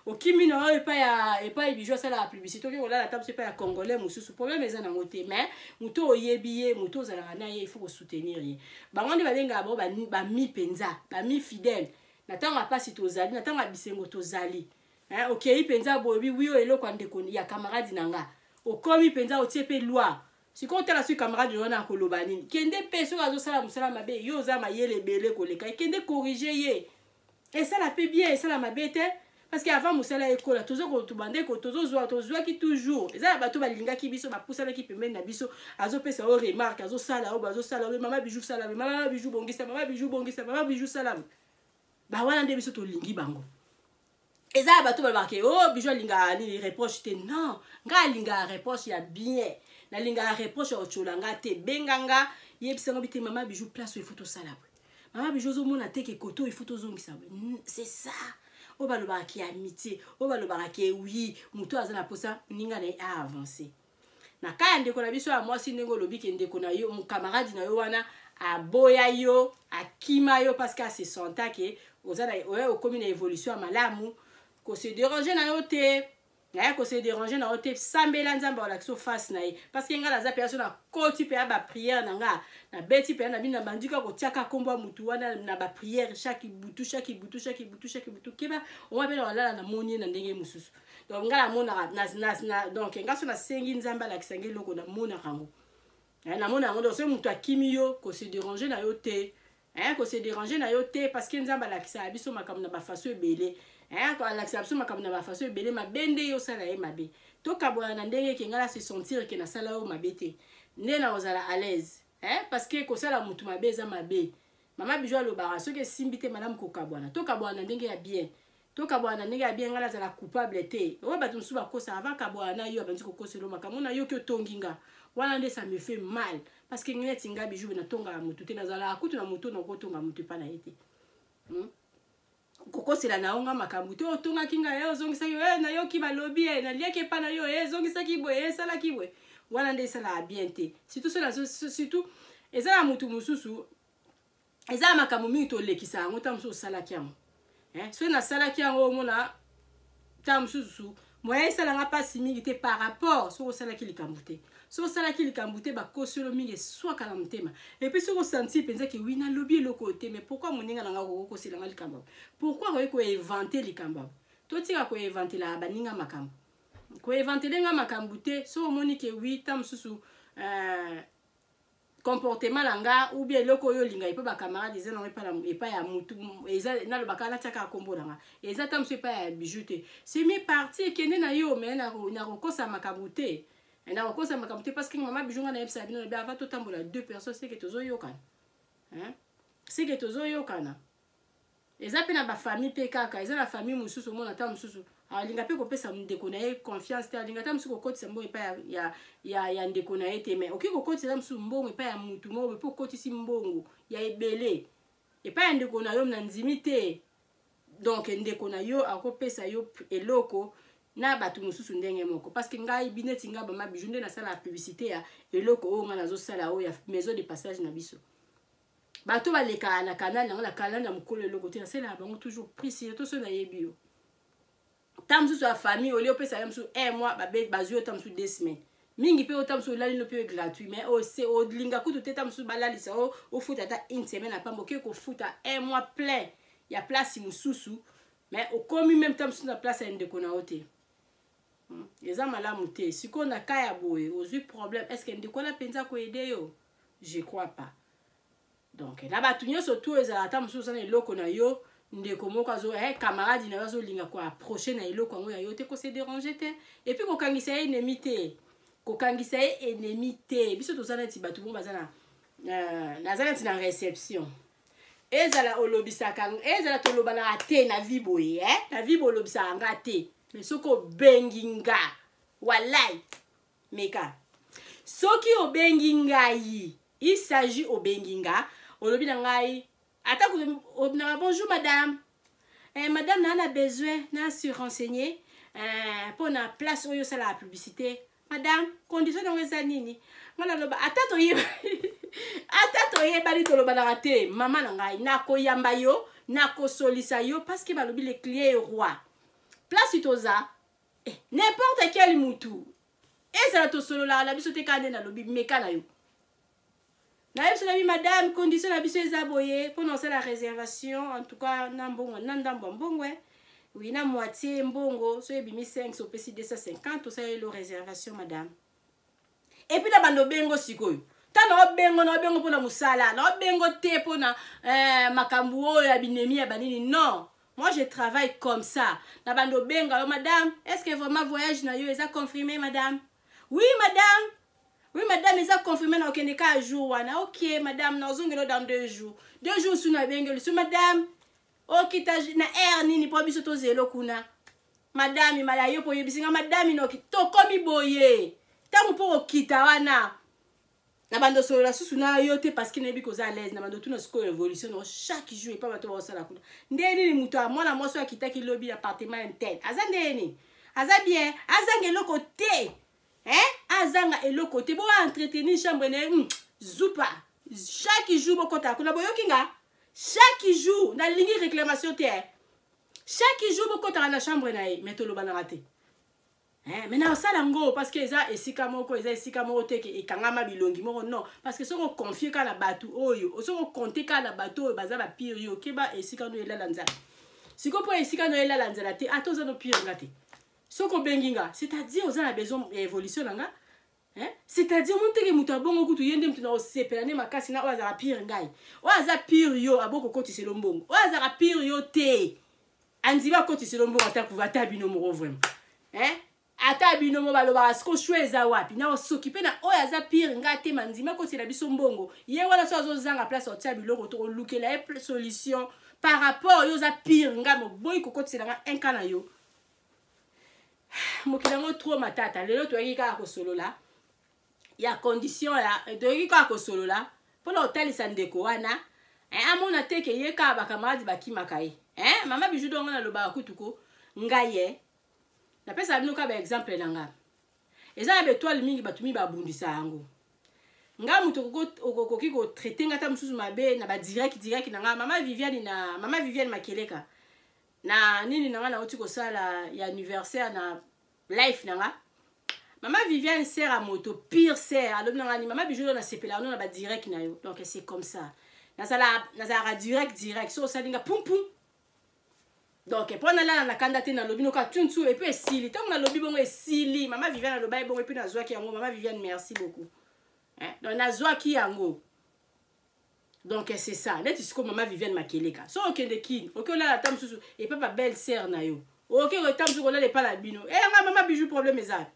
Okimi na yo epai ya Bijou asalaka publicité, oke kolala ta mosu epai ya Congolais mosusu, problème eza nango te. Mais moto oyebi ye, moto ozalaka na ye, il faut kosoutenir ye. Bango nde babengaka bango bami mpenza, bami fidèle. Na ntango ya mpasi tozali, na ntango ya bisengo tozali. Okei mpenza boyebi wi oyo eloko ya ndeko ya camarade na nga, okomi mpenza otie mpe loi. Sikoyo otala soki camarade wana akoloba nini. Kende mpe, soki azosala mosala mabe, yo oza mayele ebele koleka, ekende corriger ye, esala mpe bien, esala mabe te. Parce que avant mosala ekola, tozobandeko, tozozwa, tozwaki toujours, eza na bato balingaki biso, bapusanaki pembeni na biso, azopesa oyo remarque, azosala oyo, bazosala oyo: "Mama Bijou, sala, mama Bijou bongisa, mama Bijou bongisa, mama Bijou sala." Bawana nde biso tolingi bango. Eza ya bato balobaka ke: "O oh, Bijou alingaka nini, reproche te." Non, ngai alingaka reproche ya bien, nalingaka reproche ya otiola nga te. Benga nga, yebisa nga te: "Mama Bijou, place oyo il faut tosala boye. Mama Bijou, ozomona te ke koto il faut tozongisa boye." C'est ça oyo balobaka ke amitié, oyo balobaka ke oui, moto aza na mposa moninga na ye aavance. Na ka ya ndeko na biso ya mwasi, ndenge olobi ke ndeko na yo, camarade na yo wana aboya yo, akima yo parce que ase senta ke oza na oya, okomi na évolution ya malamu, kose déranger na yo te, naya kose déranger na yo te. Sambela Nzambe alakisi face na ye, parce que ngai naza mpenza so nakoti mpenza baprière na nga, nabeti mpenza na bino, na bandika kotiaka nkombo ya mutu wana na baprière chaque butu, chaque butu, chaque butu, chaque butu. Keba, oma mpe na kolala, namoni ye na ndenge mosusu. Donc ngai namonaka, donc ngai so nasengi Nzambe alakisa ngai eloko, namonaka yango, namona yango. Donc soki moto akimi yo, kose déranger na yo te, kose déranger na yo te, parce que Nzambe alakisaka biso makambo na bafaçon ebele, alakisaka biso makambo na bafaçon ebele. Mabe nde ye osala ye mabe, tokabola na ndenge ke ngai nase sentir ke nasala yo mabe te, nde na kozala à l'aise, parce que kosala motu mabe eza mabe. Mama Bijou alobaka, soki esimbi te, malamu kokabwana. Tokabwana na ndenge ya bien, tokabwana na ndenge ya bien, ngai nazala coupable te. Oyo bato mosusu bakosaka, avant kabwana na yo, abandi kokosela makambo na yoki, otongi nga wana nde ça me fait mal, parce que neti nga Bijou natongaka motu te, nazalaka kutu na motu nakotonga motu epa na ye te. Kokosela na yo nga makambo te: "Otongaki ngai, ozongisaki, nayoki balobi naliaki epa na yo, ezongisaki boye, esalaki boye." Wana nde esalaka bien te, surtout surtout eza na motu mosusu, eza na makambo mingi tolekisa yango. Ntango mosusu osalaki yango, soki nasalaki yango, omona ntango mosusu moyen esalanga mpasi mingi te par rapport soki osalaki likambo te. Soki osalaki likambo te, bakoselo mingi eswaka na motema. Et puis soki osentir mpenza ke oui, nalobi eloko te, mais pourquoi moninga na nga kokokoselanga likambo? Pourquoi akoki koinventer likambo? Totika koinventelaka baninga makambo, koinventele nga makambo te. Soki omoni ke oui, ta mosusu comportement na nga ou bien eloko oyo olinga epa bacamarade eza nango epai ya mutu, eza nalobaka, natiaka nkombo na nga, eza ta mosu epai ya Bijou te, c'est mieux parti, ekende na yo. Mais nakokosa makambo te, nakokosa makambo te, parce que mama Bijou, nga nayebisaka bino, nabi avant totambola deux personnes, c'est que tozoyokana, c'est que tozoyokana. Eza mpe na bafamille mpe kaka, eza na famille mosusu, omona ta mosusu alinga mpe kopesa ndeko na ye confiance te, alinga ta mosusu kokotisa mbongo epai ya ndeko na ye te. Mais okoki kokotisa ta mosusu mbongo epai ya mutu moko, mpe okotisi mbongo ya ebele epai ya ndeko na yo, na ndimi te. Donc ndeko na yo akopesa yo eloko na bato mosusu ndenge moko, parce que ngai bineti ngai bama Bijou nde nasalaka publicité ya eloko oyo ngai nazosala, oyo ya maison de passage na biso. Bato balekaka na canal yango, na canal ya mokolo eloko te, nasalelaka bango toujours prix, surtout soki nayebi yo. Ta mosusu ya famille, olie opesa ye mosusu un mois, bazwi yo ta mosusu 2 semaines mingi mpe, ota mosusu olali no mpe gratuit, mais ose olinga kutu te. Ta mosusu balalisa o, ofuta ata une semaine ya pamba, okoki kofuta un mois plein ya place mosusu, mais okomi même ta mosusu na place ya ndeko na yo te. Eza malamu te. Sikoyo na ka ya boye, ozwi problème, est ce que ndeko wana mpenza koaider yo? Je crois pas. Donc na bato nyonso tu, ezala ata mosusu oza na eloko na yo, ndeko moko azo camarade na yo azolinga koapprocher na eloko yango ya yo te, kose déranger te, et puis kokangisa ye ennemi te, kokangisa ye ennemi te. Biso toza neti bato mo baza na naza neti na réception, ezala olobisaka, ezala tolobanaka te na vie boye, eh? Na vie boye olobisaka nga te, mais soki obengi nga, walai meka, soki obengi ngai, il s'agit obengi nga, olobi na ngai ata na "Bonjour madame, madame, naa na besoin na se renseigner mpo na place oyo osalaka publicité. Madame, condition yango eza nini?" Nga naloba, ata toyeba, ata toyebani, tolobanaka te, mama na ngai, nakoyamba yo, nakosolisa yo, parce que balobi le client est roi. Place toza, n'importe quel mutu, ezala tosololaka na biso te, kaka nde nalobi meka na yo, nayebi so nabi: "Madame, condition na biso eza boye mpona osala réservation, en tout cas na mbongo, na ndambo ya mbongo, oui, na moitié mbongo, so ebimi 5, so opesi 250, osaleli réservation, madame." Et puis na bando obengo sikoyo, ntango naobengo, naobengo mpona mosala, naobengo te mpona makambo oyo ya binemi ya banini. Non, moi je travaille comme ça. Na bando obenga yo: "Madame, est ce que vraiment voyage na yo eza confirmé, madame?" "Oui madame, oui madame, eza confirmé, na okende ka jour wana." "Ok madame, nazongela dans 2 jours." 2 jours su nabengeli su: "Madame, okita na aire nini mpo biso tozelo kuna, madame?" Mala yo mpo oyebisinga, madame, noki tokomi boye, ntango mpo kokita wana, na bando solola susu na yo te, parce que nayebi koza à l'aise. Na bando tuna sikoyo évolution no chaque jour epa bato baosala kuna nde nini. Moto ya mwana mwasi oyo akitaki lobi appartement intel aza nde nini? Aza bien, azanga eloko te, hein? Azanga eloko te. Bo entretenir chambre na ye, zupa chaque jour, bokɔtaka kuna, boyoki nga? Chaque jour, nalingi réclamation te, chaque jour bokɔtaka na chambre na ye. Mais tolobanaka te, mais na osala yango parce que eza esika moko, eza esika moko te ke ekangama bilongi moko, non. Parce que soki oconfier kaka na bato oyo, soki ocompter kaka na bato oyo baza bapire yo, okeba, esika no elala nzala. Sikoyo mpo esika no elala nzala te, ata oza no pire nga te, soki obengi nga, c'est-à-dire oza na besoin ya évolution na nga, hein? C'est-à-dire omoni teke moto abongo kutu ye nde moto na osepela nde makasi na oyo azalaka pire ngai. Oyo aza pire yo aboko kokotisela mbongo, oyo azalaka pire yo te andima akotisela mbongo, ata ata bino moko vraiment, hein? Ata bino mo balobaka siko shwe eza wapi na soki mpe na oyo aza pire nga te, mandima akotela biso mbongo ye wana. So azozanga place otia biloko, tokolukela ye solution par rapport yo oza pire nga, moboyi kokotisela nga un ka na yo. Mokili yango trop matata. Lelo toyaki kaka kosolola ya condition ya, toyaki kaka kosolola mpona kotalisa ndeko wana, amona te ke ye kaka bacamarade bakimaka ye. Mama Bijou dongo, nalobaka kutuko ngai ye, napesaka bino kaka baexemple na nga. Eza na baétoile mingi, bato mingi babundisa yango. Nga moto okoki kotraiter nga ata mosusu mabe na badirect direct na nga, mama Viviane, na mama Viviane Makeleka na nini na nga, nauti kosala ya anniversaire na life na nga. Mama Viviane, sœur ya moto pire sœur, alobi na nga ni: "Mama Bijou, oyo nasepela no na badirect na yo." Donc c'est comme ça, nazalaka direct direct. So osali nga pum pum, donc mpo nalala na kanda te, nalobi noka tuntu, et puis esili. Ntango nalobi bongo, esili. Mama Viviane aloba ye bongo, et puis nazwaki yango. Mama Viviane, merci beaucoup, hein? Donc nazwaki yango. Donc c'est ça, neti sikoyo mama Viviane Makeleka, so okende kini, oki olala ata mosusu epa ba belle sœur na yo, oki ata mosusu kolala epa na bino eyanga. Mama Bijou, problème eza,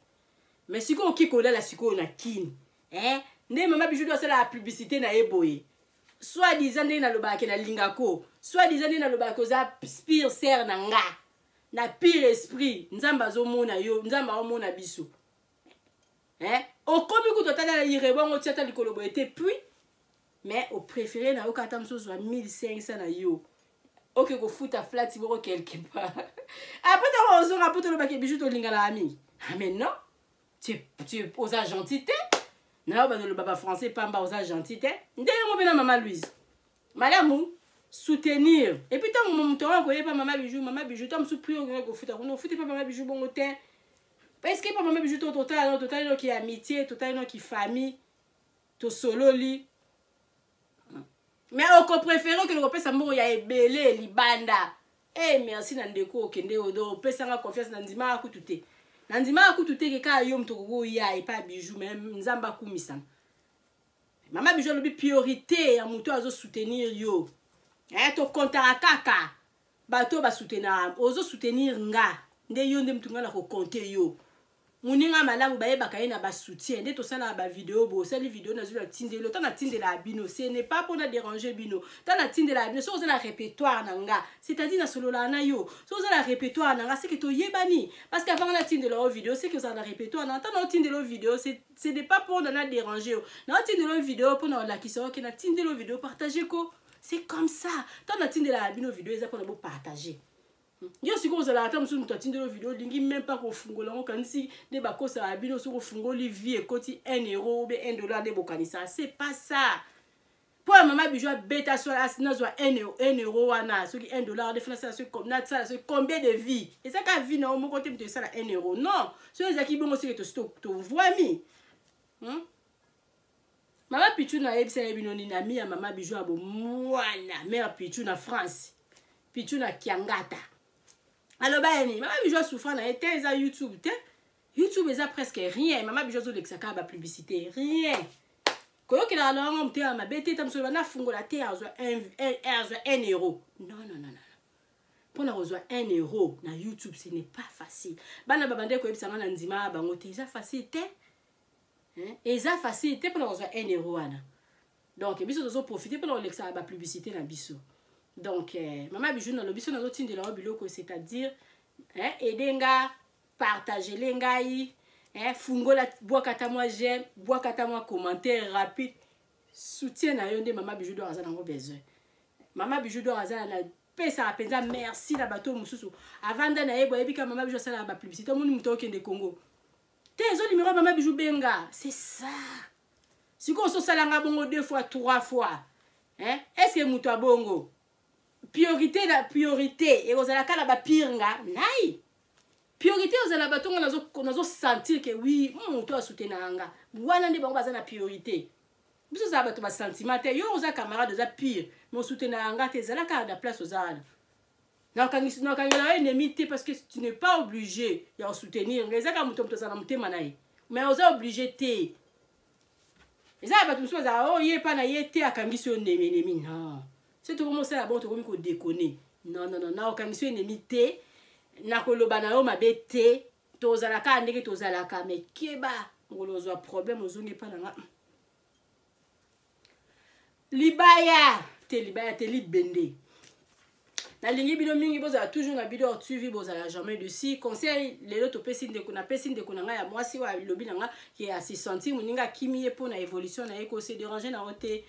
mais sikoyo oki kolala sikoyo na kini, eh? Nde mama Bijou do asalaka publicité na ye boye, soit disant ndenge nalobaka ke nalingako, soit disant ndenge nalobaka oza pire sœur na nga na pire esprit. Nzambe azomona yo, Nzambe aomona biso, eh? Okomi kutu ata na irebongo tia ata likolo boye te, puis mais opréféré na yo kaka ata mosusu ya 1500 na yo, oke kofuta flat moko quelque part. Après ntango ozonga po tolobaki: "Bijou, tolinganaka mingi." Ah mais non, tu oza gentil te na yo, bandoloba bafrançais pamba, oza gentil te. Ndenge mo mpe na mama Louise. Malamu soutenir. Et puis ntango moto yango akoyeba mama Bijou, mama Bijou ntango mosusu prix okoki kofuta kuna, ofuti mpa mama Bijou bongo te. Parce que mpa mama Bijou to totala no, totali noki amitié, totali noki famille, tosololi. Mais okopréféré okende kopesa mbongo ya ebele libanda. Eh, merci na ndeko okende odo opesanga confiance, na ndimaka kutu te, na ndimaka kutu te ke kaka yo moto okoki oya epa Bijou. Mais Nzambe akumisama. Mama Bijou alobi priorité ya moto azosoutenir yo. Eh, tokontaka kaka bato oyo basoutenaka. Ozosoutenir nga nde yo nde motu nga na kokonte yo. Moninga malamu bayebaka ye na basoutien. Nde tosalaka bavideo boye, osali video, nazwi, natindeli yo. Ta natindelaka bino, ce n'est pas mpona déranger bino. Ta natindelaka bino, soki oza na répertoire na nga, c'est-à-dire nasololaka na yo, soki oza na répertoire na nga, c'est que toyebani. Parce que avant nga natindela yo video, c'est que ozala na répertoire na nga. Ta naotindela yo video, ce n'est pas mpona na déranger yo. Naotindela yo video mpona olakisa yo ke natindela yo video, partage ko. C'est comme ça. Ta natindelaka bino video, eza mpona bopartage. Yo sikoyo ozalaka, ata mosusu moto atindeli yo video, olingi même pas kofungola yango. Kanisi nde bakosaka bino, soki ofungoli vie ekoti 1 euro ou bien 1 dollar nde bokanisa. C'est pas ça. Mpo ya mama Bijou abeta so, nazwa 1 euro wana, soki 1 dollar nde fina nasala soki combien de vie. Eza kaka vie na yo moko te moto esala 1 euro. Non, soki ezalaki bongo, soki tosi tovwami, Mama Pichu, nayebisa ye bino nini? Ami ya mama Bijou ya bomwana, mare Pichu na France, Pichu na Kiangata, aloba ye nini? Mama Bijou asouffra na ye te. Eza YouTube te. YouTube eza presque rien. Mama Bijou azolekisa kaka bapublicité, rien. Koyokelaka na yango motema mabe te. Ta mosusu nafungola te, azwa 1 euro. Non, non, non, non. Mpona kozwa 1 euro na YouTube, ce n'est pas facile. Bana babande koyebisa nga na ndima ya bango te. Eza facile te, eza facile te mpona kozwa 1 euro wana. Donc biso tozoprofite mpona kolekisaka bapublicité na biso. Donc mama Bijou, nalobi so nazotindela yo biloko, c'est-à-dire aide nga, partagele ngai, fungola, bwakata mwa j'aime, bwakata mwa commentaire rapide. Soutien na yo nde mama Bijou d'Or aza nango besoin. Mama Bijou d'Or aza na pesaka mpenza merci na bato mosusu avanda na ye. Boyebi ka mama Bijou asalaka bapublicité. Omoni moto okende Congo te, ezo numéro ya mama Bijou, benga. C'est ça. Sikoyo ozosalanga bongo deux fois, trois fois, hein? Est ce que moto abongo priorité na priorité ekozala kaka na bapire nga nai? Priorité ozala bato nga nazosentir ke oui, moto asoutenaka nga wana, nde bango baza na priorité. Biso ozala bato basentiment te. Yo oza camarade, oza pire, mais osoutenaka nga te, ezala kaka na place oza wana. Nakangela yo ennemi te, parce que tu n'es pas obligé ya kosoutenir nga. Eza kaka moto, moto azala na motema na ye, mais oza obligé te. Eza ya bato mosusu bazalaka oyo ye epa na ye te, akangisi yo ennemi, ennemi. Non, soki tokomi osala bongo, tokomi kodéconner. Non, non, non, naokangisi yo ennemi te, nakoloba na yo mabe te. Tozala kaka ndenge tozalaka. Mais keba, mokolo ozwa problème, ozongi epa na nga, libaya te, libaya te, libende. Nalingi bino mingi. Bozala toujours na Bidor TV, bozala jamais déçus. Conseil lelo topesi ndeko, napesi ndeko na ngai ya mwasi oyo alobi na nga ke asisentir moninga akimi ye mpo na évolution na ye. Kose déranger nango te.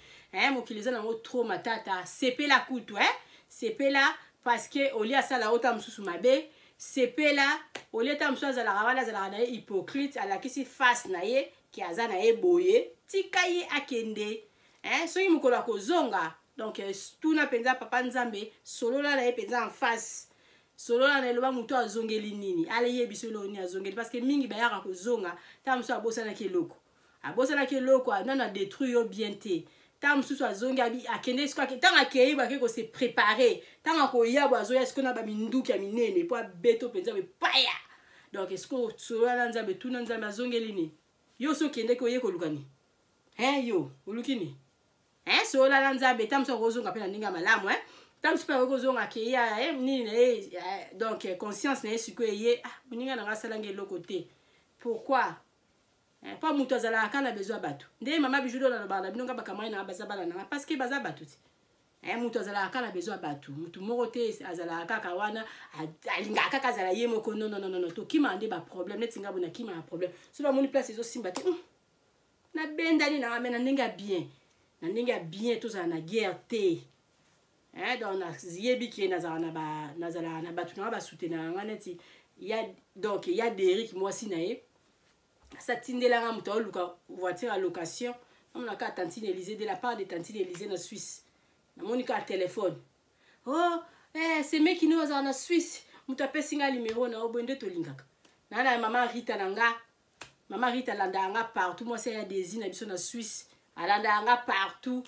Mokili eza nango trop matata. Sepela kutu, eh? Sepela, parce que olie asala ota mosusu mabe. Sepela, olie ta mosusu azalaka wana, azalaka na ye hypocrite, alakisi face na ye ke aza na ye boye. Tika ye akende, eh? Soki mokolo akozonga, donc tuna mpenza papa Nzambe, solola na ye mpenza en face, solola na eloba moto azongeli nini, aleyebi so eloko nini azongeli. Parce que mingi bayaka kozonga, ntango mosusu abosanaki eloko, abosanaki eloko, nano adétruire yo bien te. Ntango mosusu azongi, akende siko, ntango akei bo, ake kose préparer. Ntango akoya bo, azoya siko na baminduki ya minene mpo abeto mpenza bepaya. Donc siko solola na Nzambe, tuna Nzambe azongeli nini. Yo so okendeki, oye koluka nini? He, yo oluki nini? Solola na Nzambe. Ntango mosusu akozonga mpe na ndenge ya malamu. Ntango mosusu mpe akoki kozonga, akeya nini na ye. Donc conscience na ye sikoyo eye: ah, moninga na nga asalangi eloko te, pourquoi? Mpo moto azalaka kaka na besoin ya bato. Nde mama Bijou do nalobaka na bino nga, bakamai nanga baza bana nanga, parce que baza bato ti. Moto azalaka kaka na besoin ya bato. Motu moko te azalaka kaka wana, alingaka kaka azala ye moko. Non, non, non, non. Tokimaka nde baproblème. Neti nga bo, nakimaka problème. So bamoni place ezosimba te, nabendani nanga, me na ndenge ya bien, na ndenge ya bien. Tozala na guerre te. Donc nayebi ke nazalaka na bato nanga basoutenaka nga neti ya, donc ya Derik, mwasi na ye asatindelanga moto aoluka voiture ya location. Namonaka tantine Élysée, de la part de tantine Élysée na Suisse. Namoni kaka telefone. Oh, eh, semeki no azala na Suisse. Moto apesi nga numero na yo, boye nde tolingaka. Na na mama Rita na nga. Mama Rita alandaka nga partout, mwasi ya Desi na biso na Suisse. Alandaka nga partout.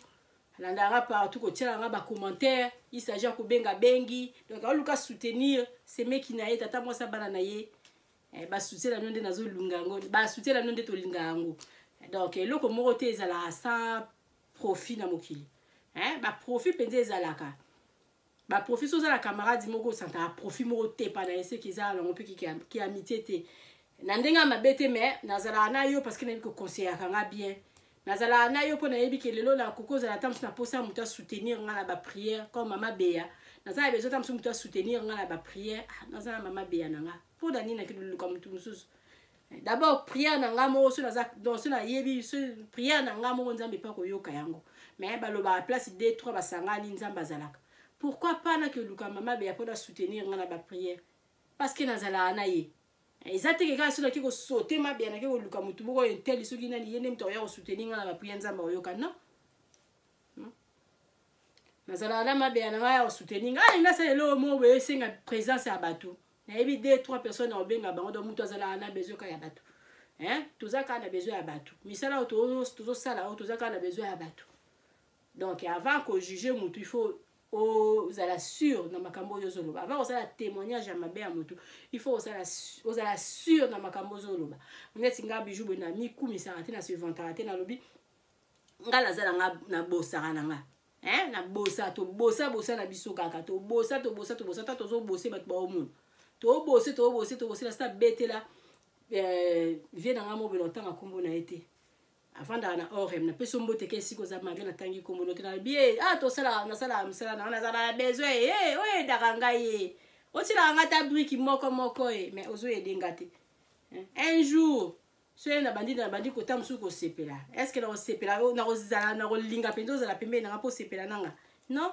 Alandaka nga partout, kotiela nga ba commentaire. Il s'agit ya kobenga bengi. Donc aluka soutenir semeki na ye, tata mwasi bana na ye. Eh, ba soutien na bino nde nazolunga yango, ba soutien na bino nde tolinga yango. Donc eloko moko te ezalaka sans profit na mokili. Hein, ba profit mpenza ezalaka. Ba profit soki oza na camarade moko osantaka profit moko te pa na ye, seki eza nango mpe ki amitié te. Na ndenge ya mabe te, mais nazalaka na yo parce que nayebi koconseillaka nga bien. Nazalaka na yo mpo nayebi ke lelo nakoki kozala ata mosusu na posa moto asoutenir nga na baprière comme mama Beya. Naza na besoin ata mosusu moto asoutenir nga na baprière. Ah, naza na mama Beya na nga. Mpo na nini nakende koluka moto mosusu? D'abord prière na nga moko, so naza donc so nayebi so prière na nga moko, Nzambe mpe akoyoka yango. Mais balobaka place 2 3 basangani, Nzambe azalaka. Pourquoi pas nake luka mama Beya mpo na soutenir nga na baprière, parce que nazalaka na ye. Eza te ke kaka soki nake kosote mabeya, nake koluka motu moko oyo nteli soki nani, ye nde moto akoya kosoutenir nga na baprière, Nzambe akoyoka. Non, nazalaka na mabeya na ngai ya kosoutenir ngai. Alingi nasala eloko moko boye esenga présence ya bato, nayebi 2 3 personnes na kobenga bango. Donc moto azalaka na besoin kaka ya bato, hein? Toza kaka na besoin ya bato. Misala oyo tozosala oyo, toza kaka na besoin ya bato. Donc avant kojuge motu, il faut ozala sûr na makambo oyo ozoloba. Avant kosala témoignage ya mabe ya motu, il faut ozala sûr na makambo ozoloba. Neti nga Bijou boye, na mikumisaka te, na se vantaka te. Nalobi nga naza na nga, nabosaka na nga, hein? Nabosa, tobosa bosa na biso kaka, tobosa, tobosa, tobosa, ta tozobose, bato baomona tobose, tobose, tobose. Na sita betela vie na nga mobela, otanga nkombo na ye te, avandaka na orem. Napesi mbote ke esika oza, malgré natangi nkombo no te. Nalobi ye, ah, tosala, nasalaka mosala na nga, nazala na besoin e oyo edaka ngai ye, otilaka ngai ta brique moko moko e, mais ozoyede nga te. Un jour soki nabandi kota mosusu kosepela, est-ce nakosepela, nakozala, nakolinga mpenza ozala pembeni nanga mpo osepela nanga? Non,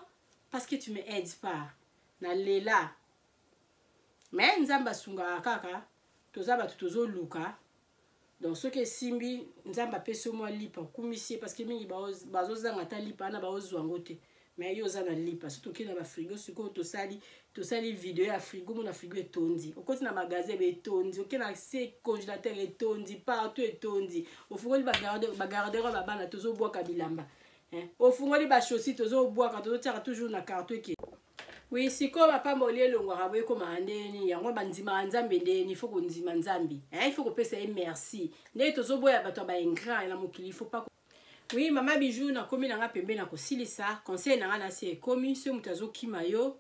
parce que tu me aides pas. Nalela, mais Nzambe asungaka kaka. Toza bato tozoluka. Donc soki esimbi, Nzambe apesi yo mwa lipa, okumisi ye, parce que mingi bazozanga ata lipa wana, baozwa yango te, mais yo oza na lipa. Soki tokei na bafrigo sikoyo, tosali video ya frigo, mona frigo etondi. Okoti na magasin, be etondi. Okei na se congélateur, etondi partout, etondi. Ofungoli bagarde-robe, babana tozobwaka bilamba, ofungoli bachaussure, tozobwaka, tozotiaka toujours na carton eke. Oui, sikoyo bapamboli elongwaka boye, ekomaka ndeni yango? Bandimaka Nzambe ndeni? Il faut kondima Nzambe, il faut kopesa ye merci. Ndenge tozoboya bato ya baingrat na mokili, il faut pas. Oui, mama Bijou, nakomi na nga pembeni na kosilisa. Conseil na nga na se ekomi: soki moto azokima yo,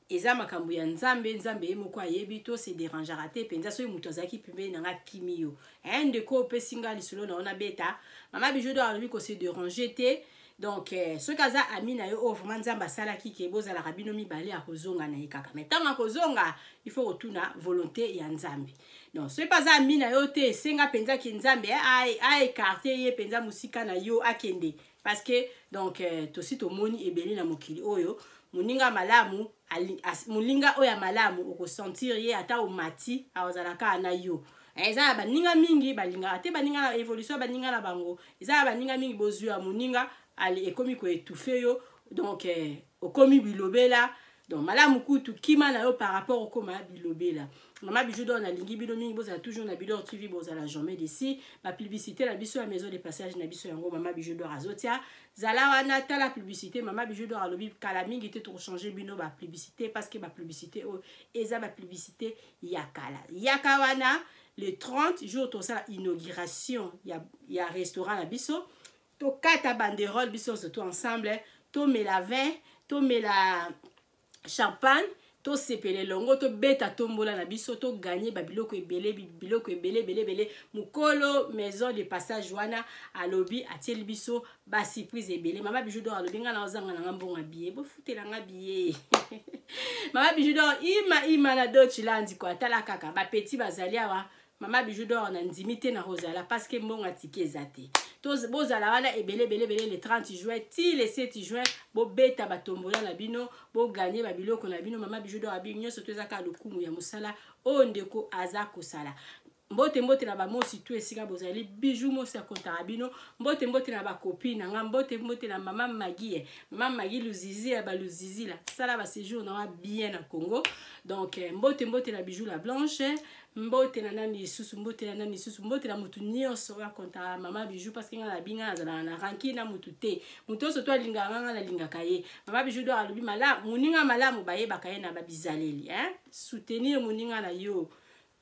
eza makambo ya Nzambe, Nzambe ye moko ayebi. To se dérangeaka te mpenza. Soki moto azalaki pembeni na nga akimi yo, ndeko opesi nga lisolo na yo nabeta, mama Bijou do alobi kose déranger te. Donc soki aza ami na yo oyo vraiment Nzambe asalaki ke bozalaka bino mibale, akozonga na ye kaka. Mais ntango akozonga, il faut kotuna volonté ya Nzambe. Donc soki mpe aza ami na yo te, esenga mpenza ke Nzambe aécarte ye mpenza mosika na yo, akende, parce que donc tosi tomoni ebele na mokili oyo. Moninga malamu, moninga oyo ya malamu, okosentir ye ata omati, azala kaka na yo. Eza na baninga mingi balingaka te baninga na évolution ya baninga na bango. Eza na baninga mingi, bozwi ya moninga ekomi koétouffe yo, donc okomi bilobela. Donc malamu kutu kima na yo par rapport okoma bilobela. Mama Bijou d'Or, nalingi bino mingi. Bozala toujours na Bidor TV, bozala jamais déçus. Bapublicité na biso ya maison de passage na biso yango, mama Bijou d'Or azotia. Zala wana, tala publicité. Mama Bijou d'Or alobi kala mingi te tokochange bino bapublicité, parce que bapublicité oyo eza bapublicité ya kala. Yaka wana le 30 jour, tosala inauguration ya restaurant na biso, tokata banderole biso nyonso to ensemble, tomela vin, tomela champagne, tosepela elongo, tobeta tombola na biso, toganye babiloko ebele, biloko ebele ebele ebele. Mokolo maison de passage wana alobi atieli biso basurprise ebele. Mama Bijou d'Or alobi ngai na ozanga nanga mbongo billet, bofutela nga billet. Mama Bijou d'Or ima ima na Deutschland ko atala kaka bapeti bazali awa. Mama Bijou d'Or, na ndimi te na kozala, parce que mbongo atiki eza te. Bozala wana ebele ebele ebele le 30 juin ti le 7 juin. Bobeta batombola na bino, boganye babiloko na bino. Mama Bijou d'Or abi nyonso to eza kaka lokumu ya mosala oyo ndeko aza kosala. Mbote mbote na bamosi tu esika bozali, Bijou Mosi akontaka bino. Mbote mbote na bakopi na nga, mbote mbote na mama Magie, mama Magie Luzizi ya baluzizi la sala ba séjour na wa bien na Congo. Donc mbote mbote na Bijou la Blanche, mbote na nani lisusu, mbote na nani lisusu, mbote na mutu nyonso oyo akontaka mama Bijou, parce que nga na binga nazalaka na ranki na mutu te, mutu nyonso to alingaka nga, nga nalingaka ye. Mama Bijou do alobi malamu, moninga malamu bayebaka ye na babizaleli, hein? Soutenir moninga na yo,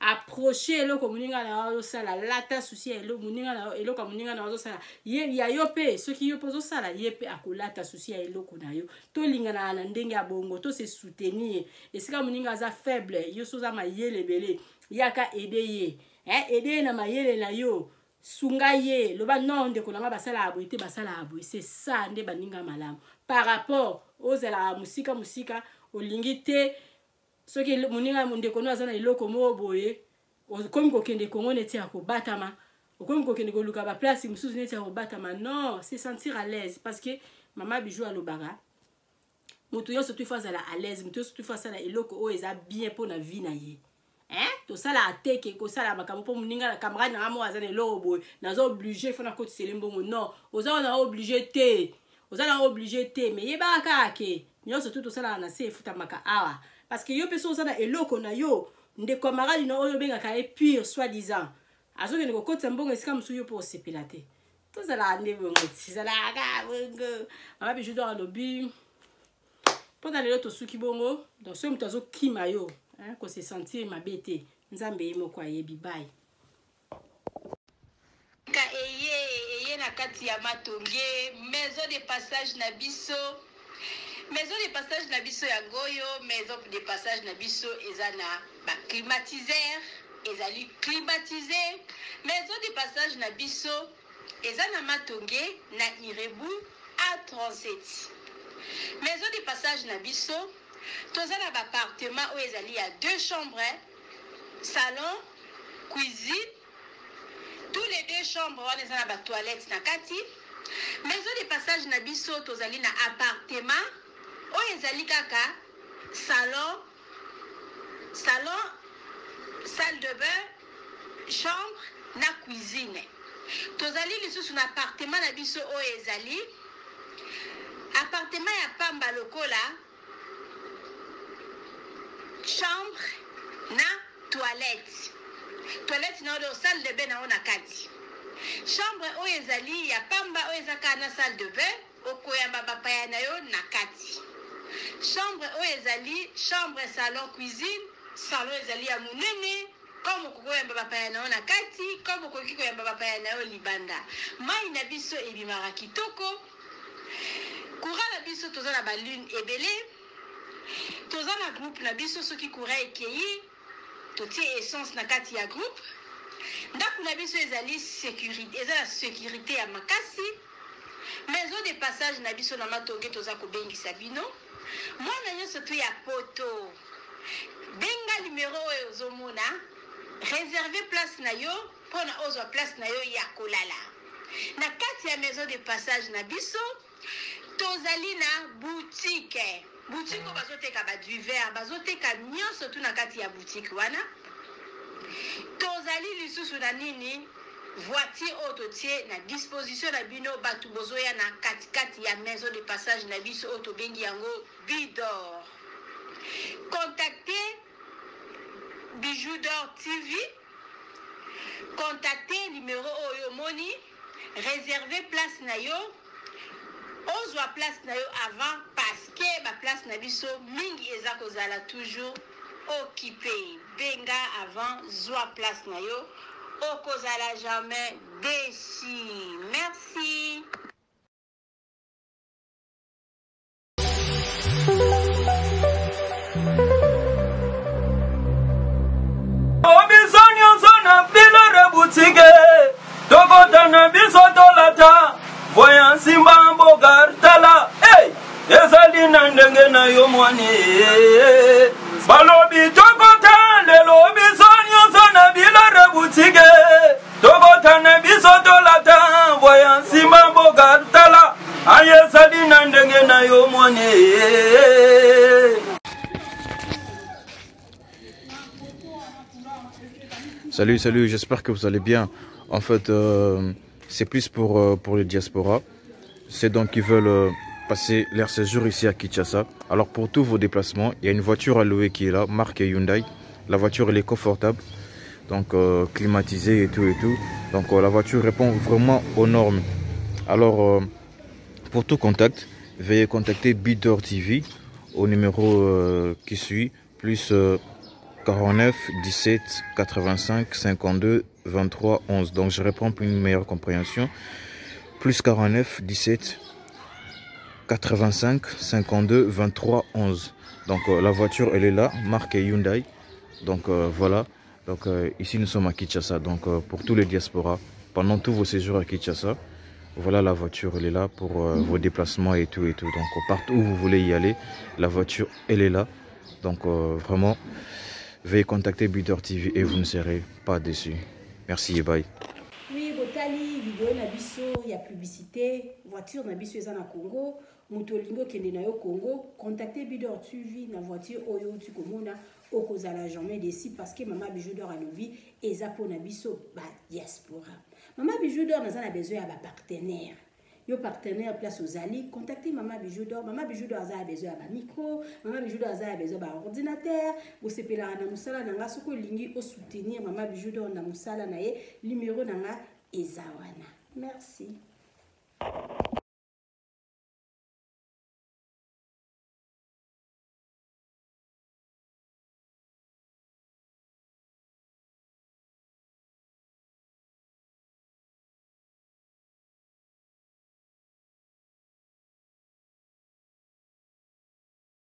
approcher eloko moninga na yo azosala, lata susi ya eloko moninga na yo, eloko ya moninga na yo azosala ye ya yo mpe, soki yo mpe ozosala, ye mpe akolata susi ya eloko na yo. Tolinganaka na ndenge ya bongo, to se soutenir esika moninga aza faible, yo so oza mayele ebele, yaka aide ye, hein, aide ye na mayele na yo, sunga ye, loba non ndeko na nga basalaka boye te, basalaka boye. C'est ça nde baninga malamu. Par rapport ozalaka mosika mosika, olingi te soki moninga ndeko no aza na eloko moko boye, okomi kokende Kongo neti ya kobatama, okomi kokende koluka baplace mosusu neti ya kobatama. Non, se sentir à l'aise, parce que mama Bijou alobaka moto nyonso tu ifo azala à l'aise, moto nyonso tu ifo asala eloko oyo eza bien mpo na vie na ye, hein? Tosala ateke kosala makambo mpo moninga na camarade na nga moko aza na eloko boye, naza obligé fo nakotisele mbongo. Non, oza na obligé te, oza na obligé te, mais yebaka kaka ke nyonso tu tosalaka na se efutamaka awa, parce que yo mpe so oza na eloko na yo, ndeko camarade na oyo obengaka ye pure soi disant azokende kokotisa mbongo esika mosusu, yo mpo osepela te. Tozalaka nde bongo, tizalaka bongo. Mama Bijou do alobi mpona lelo tosuki bongo. Donc soki moto azokima yo, kose sentir mabe te, Nzambe ye moko ayebi. Bai ka eye eye na kati ya Matonge, maison de passage na biso, maison de passage na biso yango oyo. Maison de passage na biso eza na baclimatiseur, ezali climatisé. Maison de passage na biso eza na Matonge na Irebu A37. Maison de passage na biso, toza na baappartement oyo ezali ya deux chambres, salon, cuisine. Tous les deux chambres wana eza na batoilette na kati. Maison de passage na biso, tozali na appartement oyo ezali kaka salon, salon, salle de bain, chambre na cuisine. Tozali lisusu na appartement na biso oyo ezali appartement ya pamba lokola chambre na toilette, toilette na oyo, salle de bain na oyo na kati. Chambre oyo ezali ya pamba, oyo eza kaka na salle de bain, okoyamba bapaya na yo na kati. Chambre oyo ezali chambre, salon, cuisine. Salon ezali ya monene, comme okoki koyamba bapaya na yo na kati, comme okoki koyamba bapaya na yo libanda. Mai na biso ebimaka kitoko. Courant na biso, toza na balune ebele, toza na groupe na biso. Soki courant ekei, totie essence na kati ya groupe. Ndako na biso ezali sécurité, eza na sécurité ya makasi. Maison de passage na biso na Matonge, toza kobengisa bino, mwana nyonso tu ya poto, benga numero oyo ozomona, réserve place na yo mpona ozwa place na yo ya kolala na kati ya maison de passage na biso. Tozali na boutique, boutique oyo bazoteka badivers, bazoteka nyonso tu na kati ya boutique wana. Tozali lisusu na nini, voiture oyo totie na disposition na bino bato bozoya na katikati ya maison de passage na biso oyo tobengi yango Bidor. Contactez Bijou d'Or TV, contactez numéro oyo omoni, réserve place na yo, ozwa place na yo avant, parce que baplace na biso mingi eza kozala toujours occupé. Benga avant, zwa place na yo, okozala jamais déçu. Merci. Biso nyonso na Bilore boutique, tokota na biso, tolata voya nsimba mboka tala. Hey! Ezali na ndenge na yo mwani, balobi tokota lelo biso nyonso na Bilore boutique, tokota na biso, tolata voya nsima mboka tala. Aye, ezali na ndenge na yo mwani. Salut, salut, j'espère que vous allez bien. En fait, c'est plus pour les diasporas. C'est donc qui veulent passer leur séjour ici à Kinshasa. Alors pour tous vos déplacements, il y a une voiture à louer qui est là, marque Hyundai. La voiture, elle est confortable, donc climatisée et tout et tout. Donc la voiture répond vraiment aux normes. Alors pour tout contact, veuillez contacter Bidor TV au numéro qui suit, plus 49 17 85 52 23 11. Donc je réponds pour une meilleure compréhension. Plus 49 17 85 52 23 11. Donc la voiture, elle est là, marque Hyundai. Donc voilà. Donc ici nous sommes à Kinshasa. Donc pour tous les diasporas, pendant tous vos séjours à Kinshasa, voilà la voiture, elle est là pour vos déplacements et tout et tout. Donc partout où vous voulez y aller, la voiture, elle est là. Donc vraiment, veuillez contacter Bidor TV et vous ne serez pas déçus. Merci et bye. Oui, botali vidéo na biso ya publicité, voiture na biso eza na Congo, moto olingi okende na yo Congo, contacter Bidor TV na voiture oyo outi komona, okozala jamais déçu parce que Mama Bijou d'Or alobi eza mpona biso ba diaspora. Mama Bijou d'Or naza na besoin ya ba partenaire. Yo partenaire place ozali, contacter Mama Bijou d'Or. Mama Bijou d'Or aza na besoin ya ba micro, Mama Bijou d'Or aza na besoin ya ba ordinateur. Bosepelaka na mosala na nga, soki olingi osoutenir Mama Bijou d'Or na mosala na ye, numéro na nga eza wana. Merci.